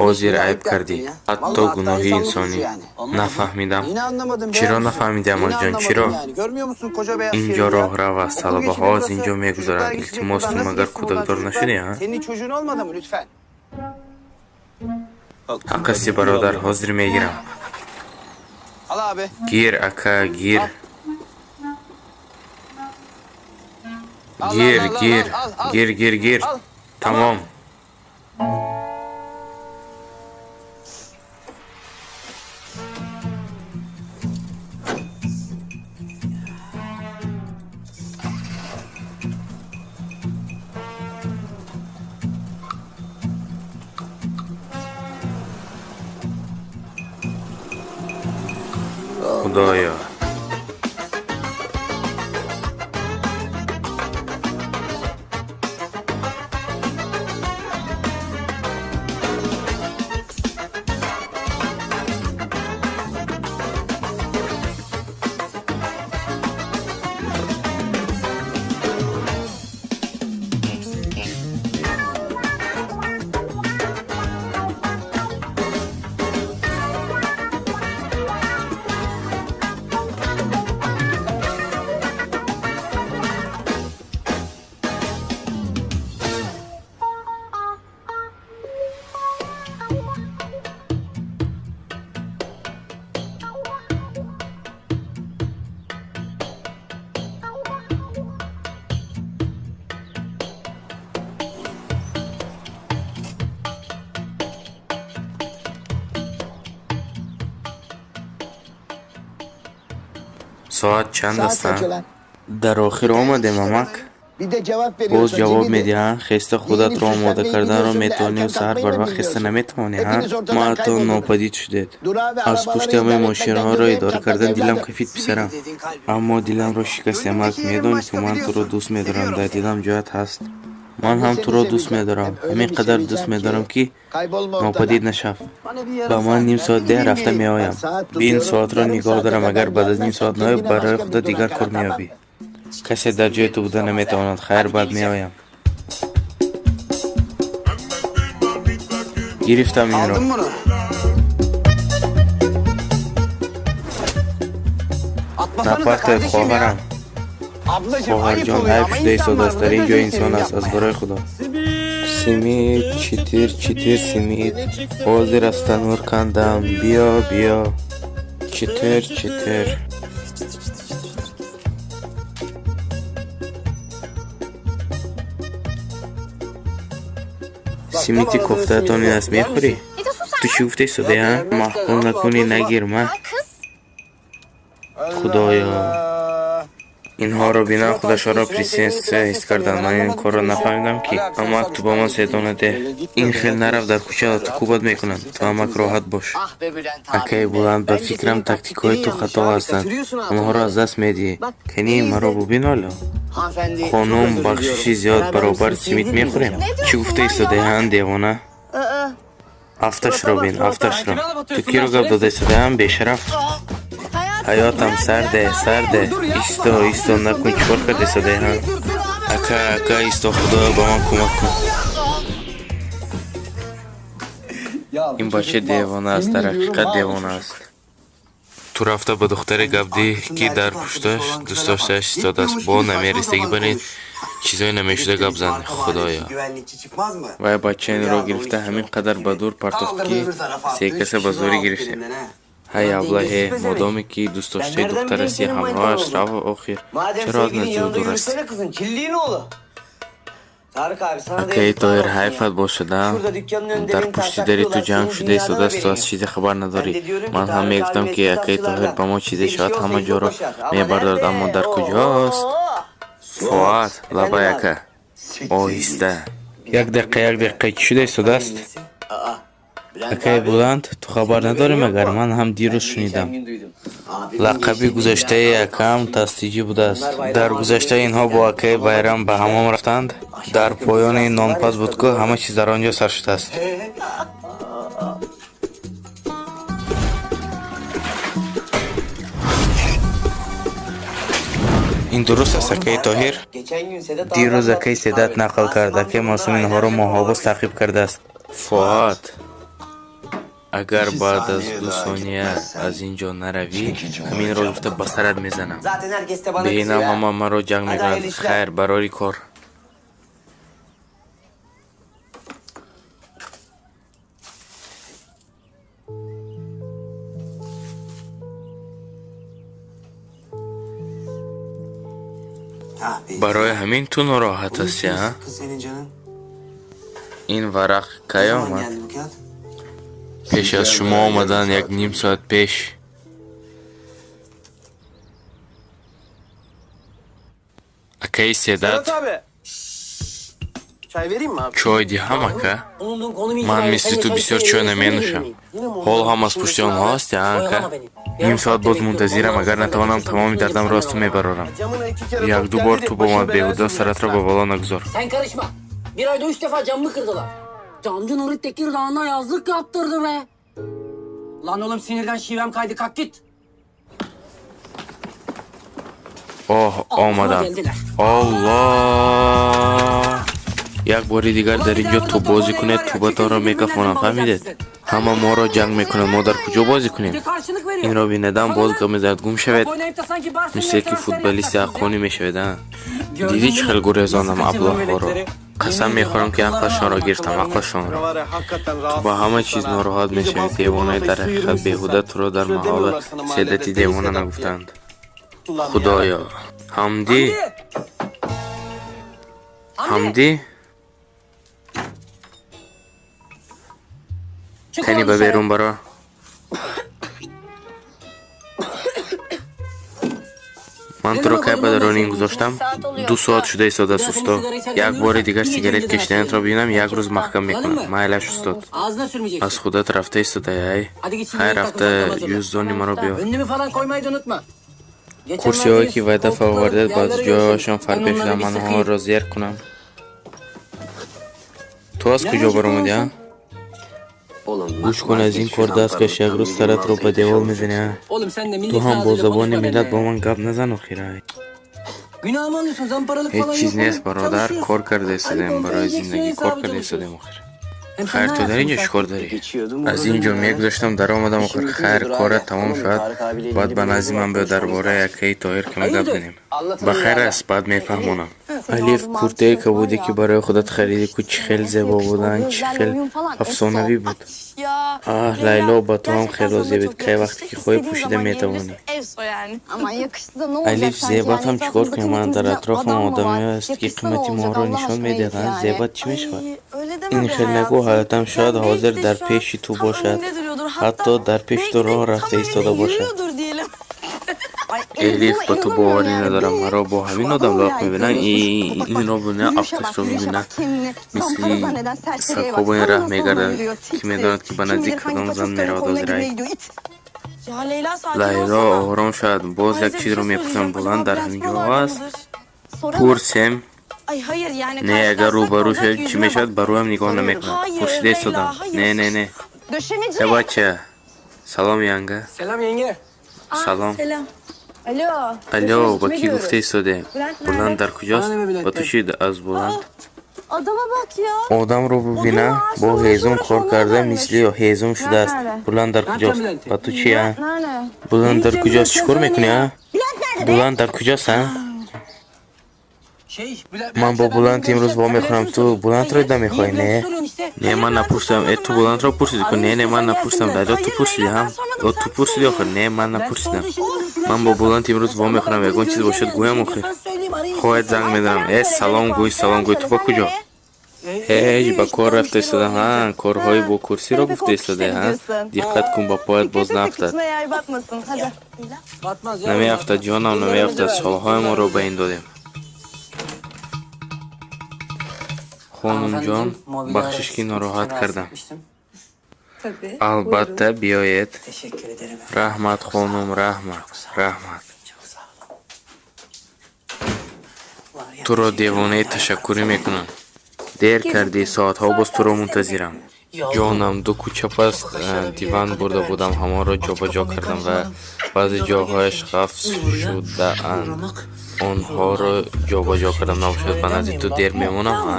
Ҳозир айб кардӣ, ҳатто гуноҳи инсонӣ. Нафаҳмидам. Чиро нафаҳмидӣ, амакҷон, чиро? Ин ҷо роҳрав аст, талабаҳо аз ин ҷо мегузаранд. Илтимос, ту магар кӯдакдор нашудӣ, а? Ҳақ ҳастӣ, бародар, ҳозир мегирам. Гир, ака, гир. Гир, гир, гир, гир, гир. Тамом. Худоё. Соат чанд аст? Дар охир омадем, амак. Боз ҷавоб медиҳанд: хеста худатро омода карданро метавонию саҳар барвақт хеста наметавонӣ, ҳа? Ма ҳатто нопадид шудед. Аз пушти ҳамаи мошинҳоро идора кардан дилам кафид, писарам. Аммо диламро шикасти, амак. Медонӣ, ки ман туро дӯст медорам, дар дилам ҷоят ҳаст. Ман ҳам туро дӯст медорам. Ҳамин қадар дӯст медорам, ки нопадид нашав. Ба ман ним соат деҳ, рафта меоям. Бин, соатро нигоҳ дорам. Агар баъд аз ним соат наёб, барои худат дигар кор меёбӣ. Касе дар ҷои ту буда наметавонад. Хайр, баъд меоям. Гирифтам инро. Напартоед, хоҳарам. Хоҳарҷон, айб шуда истодааст. Дар ин ҷо инсон аст, аз барои Худо. Симид, читир, читир, симид. Ҳозир аз танӯр кандам. Биё, биё. Читир, читир. Симити кофтаатон ин аст, мехӯрӣ? Ту чӣ гуфта истодаӣ, а? Маҳкум накунӣ, нагир, ма. Худоё. Инҳоро бинам, худашонро принсесса ҳис карданд. Ман ин корро нафаҳмидам, ки. Амак, ту ба ман седона деҳ. Ин хел нарав, дар кӯча ту кӯбат мекунанд. Ту, амак, роҳат бош. Акаи Буланд, ба фикрам, тактикҳои ту хато ҳастанд. Онҳоро аз даст медиҳӣ. Канӣ, маро бубин ҳоло. Хонум, бахшиши зиёд, баробар симит мехӯрем? Чӣ гуфта истодаӣ, ҳан, девона? Афташро бин, афташро. Ту киро гап дода истодаӣ, ҳан, бешараф? Ҳаётам сарде, сарде. Исто, исто, накун, чӣ кор карда истодаӣ, ҳан? Ака, ака, исто, Худоё, ба ман кӯмак кун. Ин бача девона аст, дар ҳақиқат девона аст. Ту рафта ба духтаре гап диҳ, ки дар пушташ дӯстдоштааш истодааст. Бо намерасидагӣ бар ин чизҳои намешуда гап зан. Худоё. Вай бача инро гирифта ҳамин қадар ба дур партофт, ки се каса ба зӯрӣ гирифтем. Ҳай, аблаҳе, модоме ки дӯстдоштаи духтар ҳастӣ, ҳамроҳаш рав охир. Чаро аз назди ӯ дур ҳастӣ? Акаи Тоҳир, ҳайфат бошад, а? Дар пушти дари ту ҷанг шуда истодааст, ту аз чизе хабар надорӣ. Ман ҳам мегуфтам, ки акаи Тоҳир ба мо чизе шавад, ҳама ҷоро мебардорад, аммо дар куҷост? Фуат, лабай, ака. Оҳиста. Як дақиқа, як дақиқа, чӣ шуда истодааст? Акаи Буланд, ту хабар надорӣ магар? Ман ҳам дирӯз шунидам. Лақаби гузаштаи акаам Тастиҷӣ будааст. Дар гузашта инҳо бо акаи Байрам ба ҳамом рафтанд. Дар поёни нонпаз буд ку, ҳама чиз дар он ҷо сар шудааст. Ин дуруст аст, акаи Тоҳир? Дирӯз акаи Седат нақл кард. Акаи Масум инҳоро моҳҳо боз таъқиб кардааст. Фуат. Агар İki баъд аз saniye ду daha сония gitmezsen аз ин ҷо наравӣ, çekici ҳаминро vuracağım гуфта ба kafana. сарат мезанам. Zaten herkes de bana Беинам kızıyor ha. ҳама маро ҷанг Hadi мекунад. hayırlı işler. Хайр, барори кор. Ah be. Барои ҳамин ту нороҳат Bunun ҳастӣ, а? kimisi kız senin canın? Ин варақ Ne кай zaman омад? geldi bu kağıt? Пеш аз Sizler шумо daha yarım омадан як saat ним önce. соат пеш. Акаи Sedat Седат, abi. Çay vereyim mi abi? чой диҳам, ака? Bulunduğum konum Ман itibariyle мисли seninle ту çay бисёр içmeye чой elverişli наменӯшам. değilim. Yine mi Ҳол onların ҳам аз пушти peşindesin онҳо abi? ҳастӣ, а, ака? Oyalama beni. Ним Yarım соат saattir боз bekliyorum. мунтазирам, Vallahi агар sen de натавонам kaçırsan тамоми bütün дардамро аз ту gece sen мебарорам. Camına iki kere top Якду geldi бор de ту бо başını ман belaya беҳуда саратро sokacaksın ба ha. бало нагузор. Sen karışma. Bir ayda 3 defa camımı kırdılar. Camcı Nuri Tekirdağ'ına yazlık yaptırdı be. Lan oğlum sinirden şivem kaydı kalk git. Оҳ, Allah'ıma омадам. geldiler. Аллоҳ! Як бори дигар Ulan дар bir ин daha ҷо burada тӯб top бозӣ oynayın кунед, var ya. Çekin тӯбатонро birbirinden мекафонам, bağlayacağım фаҳмидед? sizi. Ҳама моро ҷанг мекунанд, мо дар куҷо бозӣ Bir кунем? de karşılık veriyor. Инро бинадам, Sana боз lan. гап мезанад, гум шавед. Top oynayıp da sanki Barcelona'ya Мисле ки transfer футболисти yapacaksınız ya. ҳаққонӣ мешавед, а? Gördün Дидӣ değil чӣ mi? хел гурезондам Nasıl kaçırdım аблаҳҳоро? veletleri? Қасам Yemin ediyorum мехӯрам, ки akıllarını ақлашонро aldım гирифтам, akıllarını. ақлашонро. Ne var ya hakikaten Ту ба ҳама rahatsızsın чиз sen ha. нороҳат İyice мешавӣ, baskıyı девонаи balata дар ҳақиқат sıyırmışsın беҳуда sen. туро дар Şöyle маҳалла demiyorlar sana mahallede седати deli девона Sedat diye. нагуфтанд. Ulan Худоё! yarabbim. Ҳамдӣ? Hamdi! Hamdi! Ҳамдӣ? Çık Кани ulan ба dışarı. берун баро. Ман Ne туро demek кай oğlum ба 15 даруни ин olmuş? гузоштам? Saat oluyor Ду соат usta. шуда Bir истодааст, daha seni усто. sigara içerken Як бори görürsem дигар bir gece сигарет önceden кашиданатро hapsederim. бинам, як рӯз Anladın маҳкам мекунам. mı? Майлаш, устод. Ağzına Аз sürmeyeceksin. худат рафта истодаи, ай? Hadi git şimdi Хай yeni takım рафта çantamı hazırla. юздони маро биёр. Önlüğümü falan koymayı da unutma. Geçenlerde Курсиҳое biz ки вай дафъа koltukları овардед, ба yerlere ҷояшон götürdük. Ben фарбеҳ onları шудам, bir ман sıkayım. онҳоро зер кунам. Ту аз куҷо Nereden çıktın баромадӣ, lan а? sen? Oğlum Гӯш bak кун, аз ин vazgeç кор şu даст каш, як zamparalıktan рӯз milli саратро mağazaya ба девол taşıyacaksın. мезанӣ, а? Oğlum sen de Ту milletin ҳам бо ağzıyla забони konuşma миллат benimle бо ya. ман гап назан, охирай. Günahımı alıyorsun zamparalık Ҳеҷ falan чиз yok нест, oğlum. бародар, Çalışıyoruz. кор карда Hadi истодаем, kontrol барои edeceksin зиндагӣ кор hesabı карда çalışıyoruz. истодаем, охир. Hem sen Хайр, ne ту дар ин ayaksın ҷо sen? чӣ кор дорӣ? Geçiyordum Аз ин uğradım ҷо ya. мегузаштам, даромадам, охир. İşim bitince Хайр, durağa корат gel. тамом Tamam mı? шавад, Tarık abiyle баъд ilgili ба bir назди mevzu var ман биё, дар konuşmamız бораи lazım. акаи Тоҳир каме гап Hayırdır? занем. Ба Anlatırım хайр birader. аст, баъд мефаҳмонам. Seni Алиф, ağzıma куртаи alacak var кабуде ya. ки барои худат харидӣ, ку чӣ Senin хел nasıl зебо yakıştı o буданд, чӣ gözlerle хел uyum falan efso. афсонавӣ буд. Ay ya. Аҳ, Leyla Лайло, ба ту ҳам gerçekten хело sana зебед, çok кай yakıştı. вақте ки хоҳӣ İstediğin пӯшида zaman метавонӣ. giyebilirsin. Efso yani. Aman yakıştı da ne olacak Алиф, sanki зебат yani ҳам чӣ кор etrafımızda кунам? Ман kıymetimizi дар bilen атрофам adam mı var? одамое аст, ки Yakışsa ne қимати olacak моро Allah нишон aşkına Elif медиҳанд, yani. зебат чӣ мешавад? Ay öyle deme Ин be хел нагӯ, hayatım. ҳаётам шояд Yani ҳозир belki de дар şu an пеши ту tam бошад, önünde duruyordur. ҳатто Hatta дар пеши belki ту de роҳ tam рафта önünde истода бошад. yürüyordur diyelim. Ay Elif Элиф, buna ба ту inanamıyorum боварӣ yani. надорам, Büyük маро бо şu ҳамин adamı одам лоиқ yani мебинанд. görüyorsun. Bak bak Инро bak бина, yürüyüşe bak афташро yürüyüşe бибина, bak kendini мисли zampara zanneden serseriye bak. сагҳо Sana раҳ nasıl onunla мегардад, yürüyor ки tipsiz. медонад, ки ба Kim наздик bilir hangi кадом зан paçoz меравад karakoluna ҳозирай. girmeye gidiyor it. Ya Leyla sakin Лайло, olsana. ором шавад, боз як Ayrıca bir чизро şey мепурсам, söyleyeceğim. Буланд Acaba дар Bülent ҳамин ҷо buralarda аст? mıdır? Soralım. Пурсем. Ay hayır yani Не, агар karşılaşsak рӯбарӯ olacak шавед, чӣ yüzüme мешавад, bak. ба рӯям нигоҳ Soruyorum. намекунад. Hayır Пурсида Leyla истодам. Не, hayır. не, не. Döşemeci. Э, бача. Салом, янга. Selam yenge. Салом. Selam. Alo. Алё, Döşemeci ба kime кӣ diyoruz? гуфта истодем? Bülent Буланд nerede? дар куҷост? Bana ne be Ба Bülent ту ya? чӣ аз Буланд? Adama bak ya. Одамро бубина, Odun бо ağaçtan ҳезум uğraş кор uğraş onlara карда, dönmüş. мисли ҳезум Bülent шудааст. nerede? Буланд дар Ne yapacaksın куҷост? Bülent'i? Ба ту чӣ, а? Bülent nerede? Буланд Ne дар diyeceğim куҷост? Bülent Чӣ sen кор söyle мекунӣ, ya. а? Bülent nerede be? Буланд дар куҷост, а? Şey Bülent, Ман Bülent'le бо ben bugün Буланд имрӯз görüşeceğim. Sen вомехӯрам. Bülent'i mi Ту soruyorsun? Буландро Hayır. дида Niye мехоҳӣ, Bülent'i не? soruyorsun işte? Не, Hayır ман Bülent'i напурсидам. Э, sormadım ту ben. Буландро пурсидӣ ку? Hayır Не, не, ман istiyorsan gelsin напурсидам. Bülent. Лайло, ту Hayır пурсидӣ, Leyla ҳа? ben sormadım О, ту sen пурсидӣ охир. sordun. Не, ман Bülent напурсидам. sordu şimdi bugün Ман Bülent'i бо yapar. Буланд имрӯз Ama ben вомехӯрам. bugün Ягон чиз göreceğim бошад, yani. Bir гӯям şey охир. diyorsan söyleyeyim arayayım Хоҳед istiyorsan. занг Ay медарам. selam Э, söyle салом Beliko. гӯй, салом Selam гӯй. Ту söyle. ба Sen куҷо? nereye? Ҳеҷ, İyi ба işte кор o рафта işleri истодам. Ҳа, halledeceğim. корҳои Ha, бо курсиро kalife гуфта koltuk истодаӣ, işleri ҳа? diyorsun. Диққат кун, ба поят боз Dikkat et de наафтад. kıçına yay batmasın. Hadi. Leyla. Batmaz yavrum Намеафтад, batmaz. ҷонам, Yıllarımızı намеафтад. verdik. Солҳои моро Yıllarımızı. ба ин додем. Хонумҷон, Hanımefendiciğim mobilya бахшиш araç ки için нороҳат rahatsız кардам. etmiştim. Tabii. Албатта, Buyurun. биёед. Teşekkür ederim. Раҳмат, Çok sağ хонум, olun. раҳмат, Çok sağ olun. раҳмат. Çok sağ olun. Var ya Туро teşekkür девонаи ederim. ташаккурӣ мекунам. Дер Geciktim. кардӣ, соатҳо боз Sonra туро taksi seni мунтазирам. bekliyor. Ҷонам, ду кӯча пас диван бурда будам, ҳамонро ҷобаҷо кардам ва баъзе ҷойҳояш ғафз шудаанд. Онҳоро ҷобаҷо кардам. Набошад, ба назди ту дер мемонам, ҳа?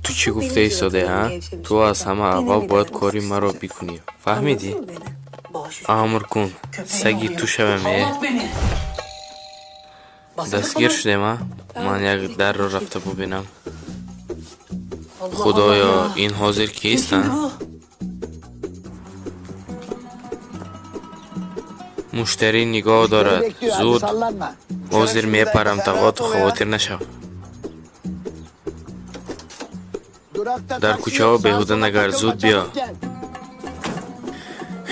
Ту чӣ гуфта истодаӣ, ҳа? Ту аз ҳама аввал бояд кори маро бикунӣ. Фаҳмидӣ? Амр кун, саги ту шавам, э? Дастгир шудем, а? Ман як дарро рафта бубинам. Худоё, ин ҳозир кист, а? Муштарӣ нигоҳ дорад. Зуд. Ҳозир мепарам, тағо, ту хавотир нашав. Дар кӯчаҳо беҳуда нагард, зуд биё.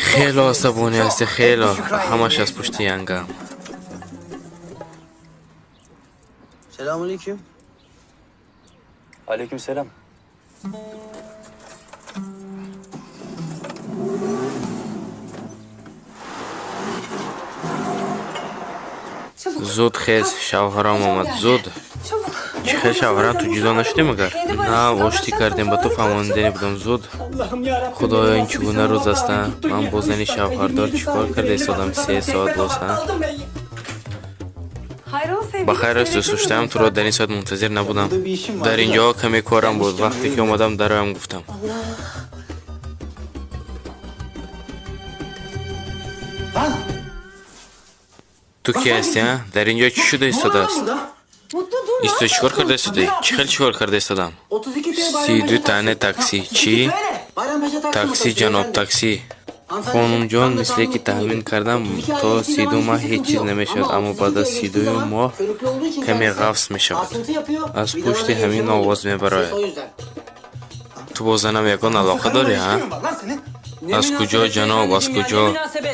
Хело асабонӣ ҳастӣ, хело. Ҳамаш аз пушти янгам. Selamünaleyküm. Aleykümselam. Зуд хез, шавҳарам омад, зуд. Чӣ хел шавҳарам, ту ҷудо нашудӣ магар? На, оштӣ кардем, ба ту фаҳмонидани будам, зуд. Худоё, ин чӣ гуна рӯз аст, а? Ман бо зани шавҳардор чӣ кор карда истодам 3 соат боз, а? Ба хайр аст, дӯстдоштаам, туро дар ин соат мунтазир набудам. Дар ин ҷо каме корам буд. Вақте ки омадам, дароям гуфтам. Ту ки ҳастӣ, а? Дар ин ҷо чӣ шуда истодааст? Исто чӣ кор карда истодаӣ? Чӣ хел чӣ кор карда истодам? 32 тане такси. Чӣ? Такси, ҷаноб, такси. Хонумҷон, мисле ки таҳмин кардам, то 32 моҳ ҳеҷ чиз намешавад, аммо баъд аз 32 моҳ каме ғафз мешавад. Аз пушти ҳамин овоз мебарояд. Ту бо занам ягон алоқа дорӣ, ҳа? Аз куҷо, ҷаноб, аз куҷо?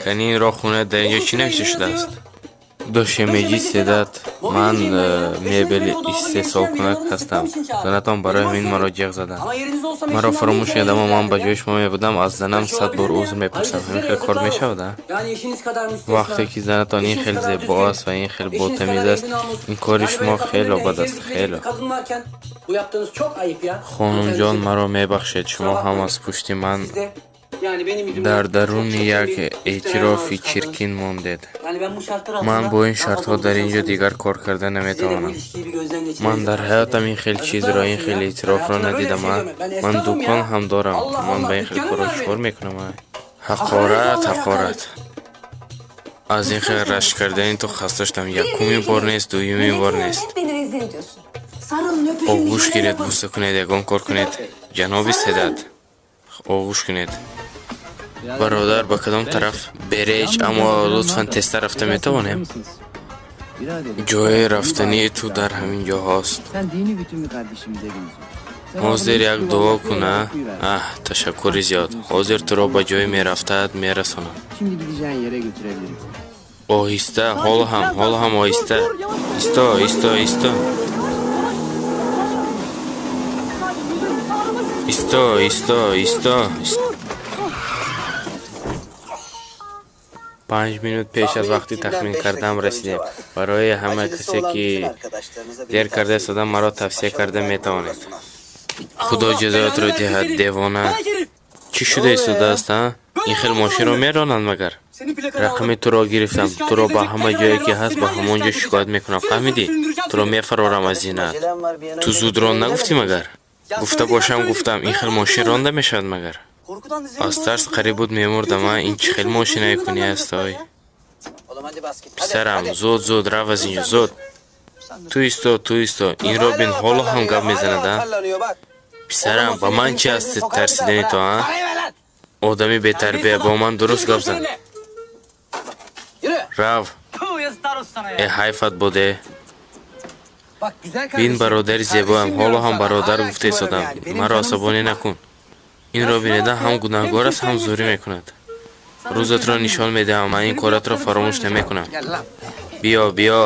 Кани инро хона дар ин ҷо чӣ навишта шудааст? Дошемеҷи Седат, ман мебели истеҳсолкунак ҳастам. Занатон барои ҳамин маро ҷеғ заданд. Маро фаромӯш кунед, аммо ман ба ҷои шумо мебудам, аз занам 100 бор узр мепурсам. Ҳамин хел кор мешавад, а? Вақте ки занатон ин хел зебо аст ва ин хел ботамиз аст, ин кори шумо хело бад аст, хело. Хонумҷон, маро мебахшед, шумо ҳам аз пушти ман дар даруни як эътирофи чиркин мондед. Ман бо ин шартҳо дар ин ҷо дигар кор карда наметавонам. Ман дар ҳаётам ин хел чизро, ин хел эътирофро надидам, а? Ман дукон ҳам дорам. Ман ба ин хел корро чӣ кор мекунам, а? Ҳақорат, ҳақорат. Аз ин хел рашк кардани ту хаста шудам. Якумин бор нест, дуюмин бор нест. Оғӯш гиред, буса кунед, ягон кор кунед. Ҷаноби Седат, оғӯш кунед. Бародар, ба кадом тараф? Береҷ, аммо лутфан тезтар рафта метавонем? Ҷои рафтании ту дар ҳамин ҷоҳост. Ҳозир як дуо кун, а? Аҳ, ташаккури зиёд. Ҳозир туро ба ҷое мерафтаат мерасонам. Оҳиста, ҳоло ҳам, ҳоло ҳам оҳиста. Исто, исто, исто. Исто, исто, исто. 5 минут пеш аз вақти тахмин кардам расидем. Барои ҳама касе ки дер карда истодам, маро тавсия карда метавонед. Худо ҷазоятро диҳад, девона. Чӣ шуда истодааст, а? Ин хел мошинро меронанд магар? Рақами туро гирифтам. Туро ба ҳама ҷое ки ҳаст, ба ҳамон ҷо шикоят мекунам. Фаҳмидӣ? Туро мефарорам аз зинат. Ту зуд рон нагуфтӣ магар? Гуфта бошам, гуфтам. Ин хел мошин ронда мешавад магар? Аз тарс қариб буд мемурдам, а? Ин чӣ хел мошинае кунӣ аст, ой? Писарам, зуд, зуд, рав аз ин ҷо, зуд. Ту исто, ту исто. Инро бин, ҳоло ҳам гап мезанад, а? Писарам, ба ман чӣ аст тарсидани ту, а? Одами бетарбия, бо ман дуруст гап зан. Рав. Э, ҳайфат буде. Бин, бародари зебоям, ҳоло ҳам бародар гуфта истодам. Маро асабонӣ накун. Инро бинеда ҳам гунаҳгор аст, ҳам зӯрӣ мекунад. Рӯзатро нишон медиҳам, ман ин коратро фаромӯш намекунам. Биё, биё.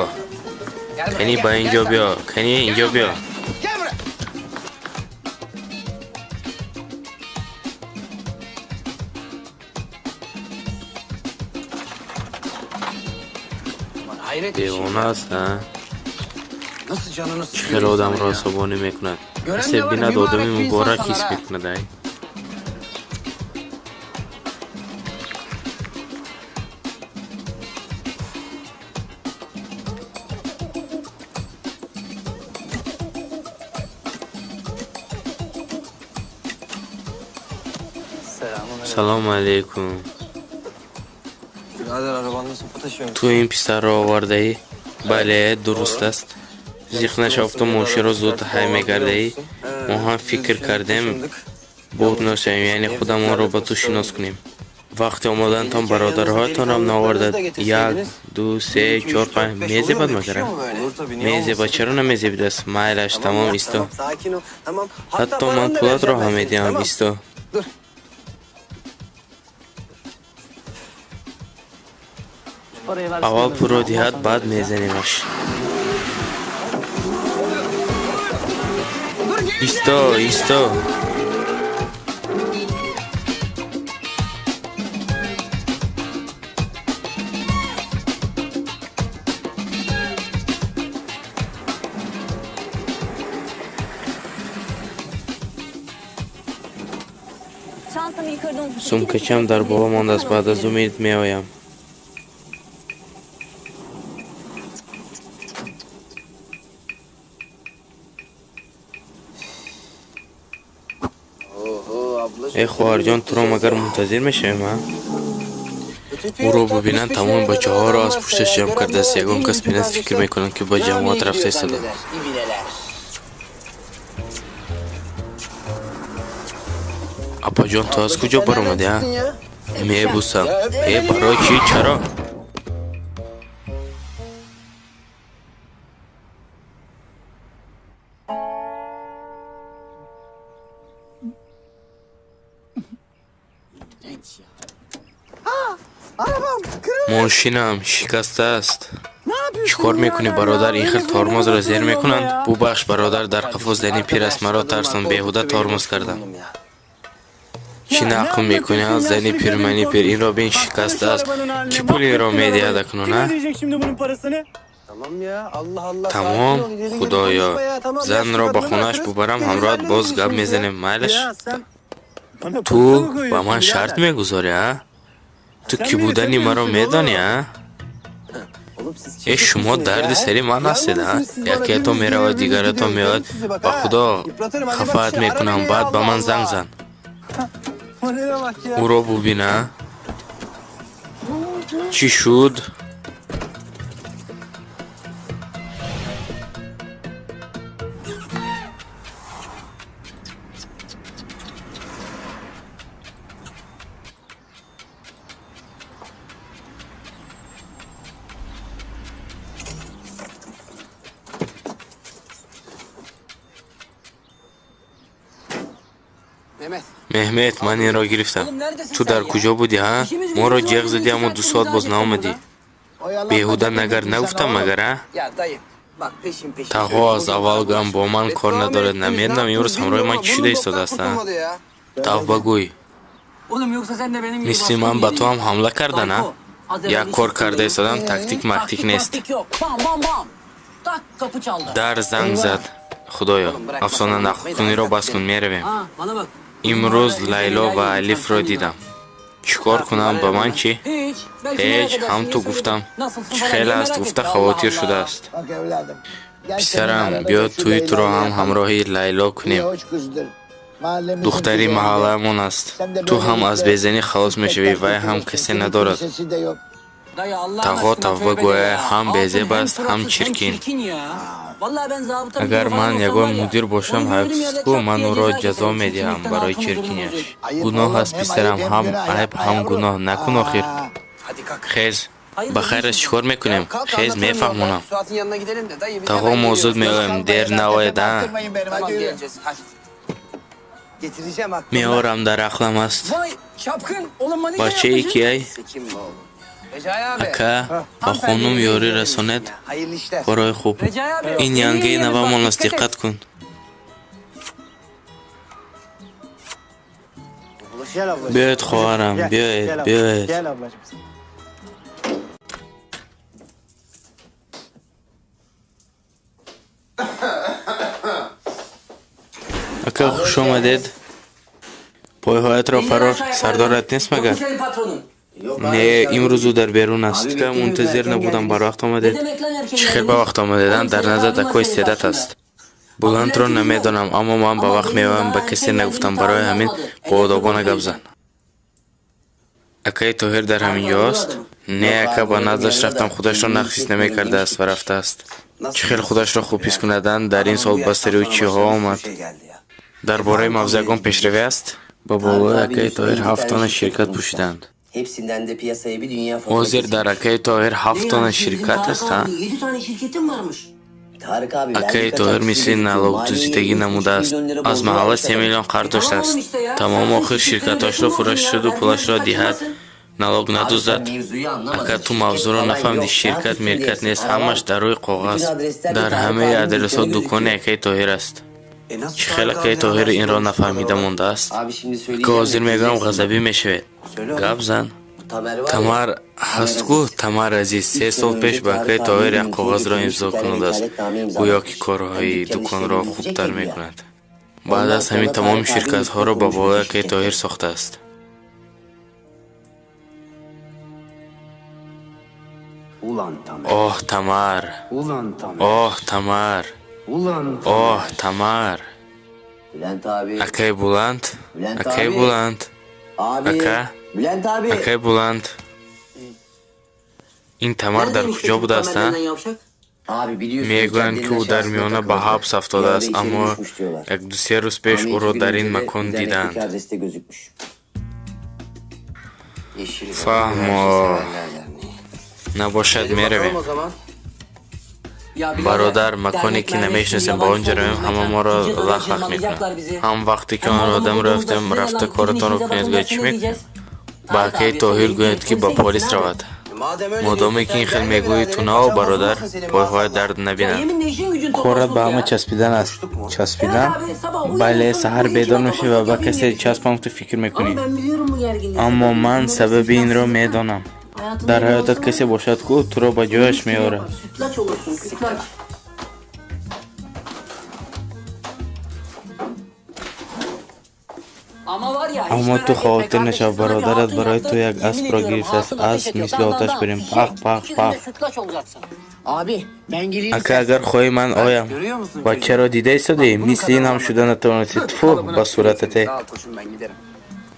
Кани ба ин ҷо биё, кани ин ҷо биё. Девона аст, а? Чӣ хел одамро асабонӣ мекунад? Касе бинад, одами муборак ҳис мекунад, ай? Салому алейкум. Birader arabanda sopa taşıyormuş. Ту ин писарро овардаӣ? Бале, дуруст аст. Зиқ нашавфту мошинро зуд ҳай мегардаӣ. Мо ҳам фикр кардем, бурд ношавем, яъне худамонро ба ту шинос кунем. Вақти омадантон бародарҳоятонам наовардад. Як, ду, се, чор, панҷ. Мезебад магара? Мезебад, чаро намезебидааст? Майлаш, тамом, исто. Sakin ol. Tamam. Ҳатто ман пулатро ҳам медиҳам, исто. Parayı versin. Аввал пулро диҳад, баъд мезанемаш. Исто, исто. Çantamı yukarıda unutmuşum. Сумкачам дар боло мондааст, баъд аз 2 минут меоям. Oho ablacığım. Э, хоҳарҷон, туро магар мунтазир мешавем, а? Ӯро бубинанд, тамоми бачаҳоро аз пушташ ҷамъ кардааст. Ягон кас бинад, фикр мекунанд, ки ба ҷамоат рафта истода. İbineler. Апаҷон, ту аз куҷо баромадӣ, а? Мебусам. Э, барои чӣ? Чаро? Мошинам шикастааст. Чӣ кор мекунӣ, бародар? Ин хел тормозро зер мекунанд? Бубахш, бародар, дар қафо зани пир аст, маро тарсон, беҳуда тормоз кардам. Чӣ нақл мекунӣ, а? Зани пир, мани пир, инро бин, шикастааст. Кӣ пули инро медиҳад акнун, а? Kim ödeyecek şimdi bunun parasını? Tamam ya Allah Allah. Тамом, Sakin ol, ileri geri худоё. konuşma ya. Tamam, Занро yaşlı ба kadını хонааш bırakırız. бубарам, Geliriz, ҳамроҳат боз hallederiz гап işimizi ya. мезанем, майлаш? Ya sen bana Ту posta mı ба koyuyorsun ман шарт birader? мегузорӣ, а? Ту Sen кӣ beni будани маро seviyorsun медонӣ, oğlum. а? Oğlum siz Э, шумо çirkefsiniz дарди ya. сари ман ҳастед, а? Yanmamışsınız siz bana. Якеатон Biriniz меравад, geliyor, biriniz дигаратон gidiyor. меояд. Görün sizi bak Ба ha. худо, Yıpratırım hadi bak хафаат işte, ara мекунам, beni ya, баъд ба Allah ман занг Allah. зан. Bana bak ya. Ӯро бубин, а? Чӣ шуд? Mehmet. Меҳмет, ман инро гирифтам. Ту дар куҷо будӣ, а? Моро ҷеғ задӣ, аммо 2 соат боз наомадӣ. Беҳуда нагар нагуфтам магар, а? Ya dayı bak peşin peşin. Тағо аз аввал гам бо ман кор надорад. Намедонам имрӯз ҳамроҳи ман чӣ шуда истодааст, а? Kurtulmadı ya. Тавба гӯй. Oğlum yoksa sen de benim gibi Мисли baskın ман ба yedin. ту ҳам ҳамла кардан, а? Bayko, az evvel Як iş кор üstündeyim. карда истодам, тактик мактик нест. Taktik yok. Bam bam bam. Tak kapı çaldı. Дар занг зад. Худоё, афсона нақлкуниро бас кун, меравем. Ha bana bak. Имрӯз Лайло ва Алифро дидам. Чӣ кор кунам, ба ман чӣ? Hiç. Belki Ҳеҷ, merak edersin ҳам diye ту söyledim. гуфтам. Nasılsın Чӣ falan хел diye аст, merak гуфта etti. Allah хавотир Allah. шудааст. Bak evladım. Gel Писарам, senin биё arada şu тӯи туро Leyla'yı ҳам yapalım. ҳамроҳи Лайло İyi кунем. hoş kızdır. Mahallemizin Духтари güzelidir. маҳаллаамон аст. Sen de Ту ҳам аз böylelikle безанӣ халос мешавӣ, вай ҳам kurtulursun. касе Kimin надорад. kimsesi de yok. Dayı Allah'ın Тағо aşkına тавба tövbe de гӯя ya. ҳам Hatun безеб hem аст, ҳам suratsız hem чиркин. çirkin ya. Vallahi ben zabıta Агар müdürü falan ман olsam ягон var ya, мудир бошам, onu görürüm yerde ҳайфску çat ман diye ӯро ceza ҷазо keserim. медиҳам Çirkinlikten барои altını burnunu чиркиняш. bozuyor. Ayıp Гуноҳ oğlum, аст, hem писарам, ayıp hem ҳам günah. айб, Yapma ҳам yavrum. гуноҳ. Накун охир. Aa. Hadi kalk. Хез, Hayırdır, ба хайр ne аст, işin чӣ кор мекунем? Kalk Хез, anlatırım yolda. мефаҳмонам. Suat'ın yanına gidelim de dayı biz Тағо hemen мо зуд geliyoruz. меоем, дер Kalmayın, наояд, а? Attırmayın benim, Tamam hadi yürü. geleceğiz hadi. Getireceğim aklımda. Меорам, дар ақлам аст. Vay çapkın oğlum manita Бачаи yapmışsın. киай? Sekim mi oğlum? Recai abi. Ака, ба хонум ёрӣ расонед. Ya, hayırlı işler. Корҳои хуб. Recai abi. Ин yeni янгаи yerimiz bak, навамон аст, dikkat et. диққат кун. Gel ablacığım. Биёед, хоҳарам, Gel, биёед, gel ablacığım. биёед. Gel ablacığım. Ака, хуш омадед. Пойҳоятро фарор, сардорат нест магар? Yok mu senin patronun? Не, имрӯз ӯ дар берун аст. Ка мунтазир набудам, барвақт Ne омадед. demek lan erken Чӣ хел geldiniz? ба вақт омадедан? Oğlum Дар senin назард karnın акои var senin седат karşında. аст. Буландро намедонам, аммо ман ба вақт меоям, ба касе нагуфтам. Барои ҳамин боодобона гап зан. Акаи Тоҳир дар ҳамин ҷо аст? Не, ака, ба наздаш рафтам, худашро нағз ҳис намекардааст ва рафтааст. Чӣ хел худашро хуб ҳис кунаданд, дар ин сол ба сари ӯ чиҳо омад? Дар бораи мавзӯъ ягон пешравӣ аст? Ба болои акаи Тоҳир 7 тона ширкат пӯшиданд. Hepsinden de piyasaya bir dünya fatura Ҳозир дар акаи Тоҳир 7 Ne тона yani, şimdi ширкат Tarık аст, ҳа? abinin 7 tane şirketim varmış. Tarık abi Акаи Тоҳир мисли налогдуздидагӣ намудааст. Аз маҳалла 3 миллион қарз доштааст. Тамом охир ширкаташро фурӯш шуду пулашро диҳад, налог надуздад. Ака, ту мавзӯъро нафаҳмидӣ. Ширкат миркат нест, ҳамаш дар рӯи коғаз. Дар ҳамаи адресҳо дукони акаи Тоҳир аст. Чӣ хел акаи Тоҳир инро нафаҳмида мондааст? Abi şimdi Ака, söyleyeceğim. ҳозир мегӯям, ғазабӣ мешавед. Гап зан. Tamer var ya. Тамар ҳаст ку, Тамар азиз, 3 сол пеш ба акаи Тоҳир як коғазро имзо кунудааст, гӯё ки корҳои дуконро хубтар мекунад. Баъд аз ҳамин тамоми ширкатҳоро ба болои акаи Тоҳир сохтааст. Ulan Tamer. Оҳ, Тамар! Ulan Tamer. Оҳ, Тамар! Ulan Оҳ, Тамар! Bülent abi. Акаи Буланд? Bülent Акаи abi. Буланд? Abi. Ака? Bülent abi. Акаи Буланд? Ин Тамар дар Neredeymiş куҷо çocuk будааст, Tamer а? denen yavşak? Abi biliyorsun. Мегӯянд, ки ӯ дар caddenin миёна aşağısında ба takıldı. ҳабс Bir ara афтодааст, içeri аммо düşmüş diyorlar. як ду се рӯз пеш Ama ӯро iki gün дар ин önce de макон dernekteki диданд. adreste gözükmüş. Yeşil Фаҳмо. Набошад, меравем. O zaman. Ya birader, Бародар, маконе dernek ки mernek намешиносем, gibi ба он yabancı ҷо равем, olduğumuz ҳама mekan. моро Gideceğiz oraya, лах-лах cırmalayacaklar мекунанд. bizi. Ҳам вақте ки Hem онро adamı одам bulduğumuzda рафтем, size рафта yalan, коратонро bizim кунед, işimize гӯяд чӣ bakın мекунем? diyeceğiz. Ба Tarık акаи abi, Тоҳир sen гӯяд, ки ба polise полис gitsin abi. равад. Madem öyle Модоме ки ин хел мегӯӣ, ту нао, бародар, пойҳоят дард Ya набинанд. yeminle işin gücün Корат topasluk ба ҳама ya. часпидан аст. Evet Часпидан? abi, sabah Бале, uyanıyorsun, саҳар bu бедор iki мешавӣ ва ба yapayım касе diye düşünüyorsun. часпам, ту фикр Ama мекунӣ. ben biliyorum bu gerginliği. Аммо Bunları ман сабаби инро sıkıştırsın. медонам. Hayatında Дар bir ҳаётат olsun. касе бошад, ку туро ба ҷояш Mis gibi меорад. yapar. Sütlaç olursun, sütlaç. Ama var ya, hiç Аммо merak ту etme хавотир kardeşim, нашав, sana bir бародарат hatun барои yaptı. ту як Yemin аспро ediyorum, гирифтааст. hatun ateş Асп ediyor. мисли Dan dan оташ dan. берем. Fişek. Пах, пах, İki günde пах. sütlaç olacaksın. Abi ben geleyim. Ака, агар хоҳӣ, ман оям. Ва чаро дида истодаӣ? Мисли ин ҳам шуда натавонистӣ. Тфу ба суратате. Sağ ol koçum ben giderim.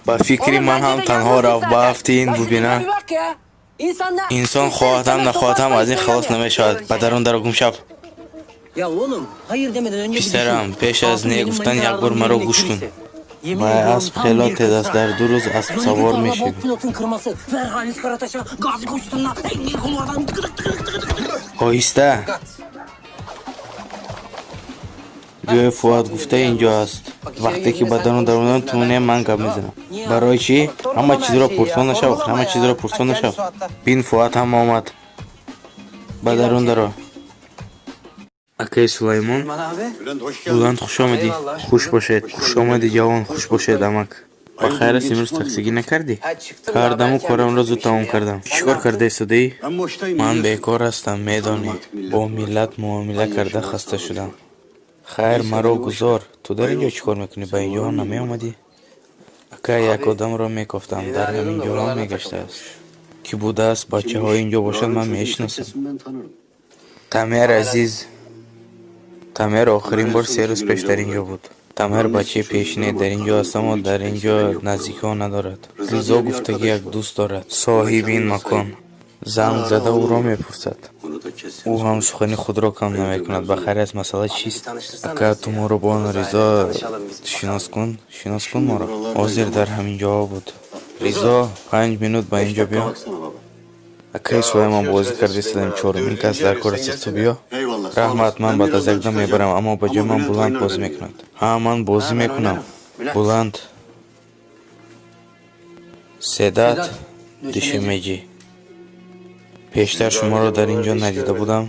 Ба фикри Oğlum ман bence ҳам de танҳо yalnız рафт zaten. ба афти ин Ya şu бубина. tipe bir bak ya. İnsanlar Инсон ister хоҳад ҳам istemez нахоҳад ҳам аз ин topasluk халос istemiyor ya. намешавад. Ба дарун даро, гум шав. Ya oğlum hayır demeden önce bir Писарам, düşün. пеш аз Hatun не benim гуфтан manita як бор ağırlığım маро yerine гӯш кун. kimse. Yemin Вай ediyorum асп tam хело bir тез аст, kısrak. дар 2 рӯз аспсавор Döndü tarla мешавӣ. bol pilotun kırması. Ver Halis Karataş'a, Gazi Koçtu'na, Engin Kulvar'dan tıkırık tıkırık tıkırık tıkırık. Оҳиста. Ҷои Фуад гуфта ин ҷо аст. Вақте ки ба дарун даромадам, ту не, ман гап мезанам. Барои чӣ? Ҳама чизро пурсон нашав, ҳама чизро пурсон нашав. Бин, Фуад ҳам омад. Ба дарун даро. Акаи Сулаймон, Aman abi. Буланд, хуш омадӣ. Хуш бошед. Хуш омадӣ, ҷавон, хуш бошед, амак. Ба хайр аст, имрӯз таксигӣ накардӣ? Ha çıktım. Кардаму daha ben корамро kendim зуд тамом ya. кардам. Sen Чӣ ne кор yaptın? карда истодаӣ? Ben boştayım Ман biliyorsun. бекор ҳастам, медонӣ. Бо миллат муомила карда хаста шудам. Хайр, маро гузор. Ту дар ин ҷо чӣ кор мекунӣ? Ба ин ҷоҳо намеомадӣ? Ака, як одамро мекофтам, дар ҳамин ҷоҳо мегаштааст. Кӣ будааст? Бачаҳои ин ҷо бошад, ман Buranın çocuğu мешиносам. kesin ben tanırım. Тамер азиз. Тамер охирин бор 3 рӯз пеш дар ин ҷо буд. Тамер бачаи пешине дар ин ҷо аст, аммо дар ин ҷо наздикиҳо надорад. Ризо гуфта, ки як дӯст дорад, соҳиби ин макон. Занг зада ӯро мепурсад. Onu da kesin. Ӯ ҳам сухани худро кам намекунад. Ба хайр аст, масъала чист? Ака, ту моро бо он Ризо шинос кун, шинос кун моро. Ҳозир дар ҳамин ҷоҳо буд. Ризо, 5 минут ба ин ҷо биё. Baksana baba. Акаи Сулаймон, бозӣ карда истодаем, чорумин кас дар кор аст, ту биё. Eyvallah. Sağ Раҳмат, olasın. ман Ben баъд аз birazdan якдам çıkacağım. мебарам, аммо ба ҷои Ama ман Bülent Буланд oynar бозӣ ben мекунад. Ҳа, ман бозӣ мекунам. Буланд. Седат Дишимеҷӣ. Пештар шуморо дар ин ҷо надида будам.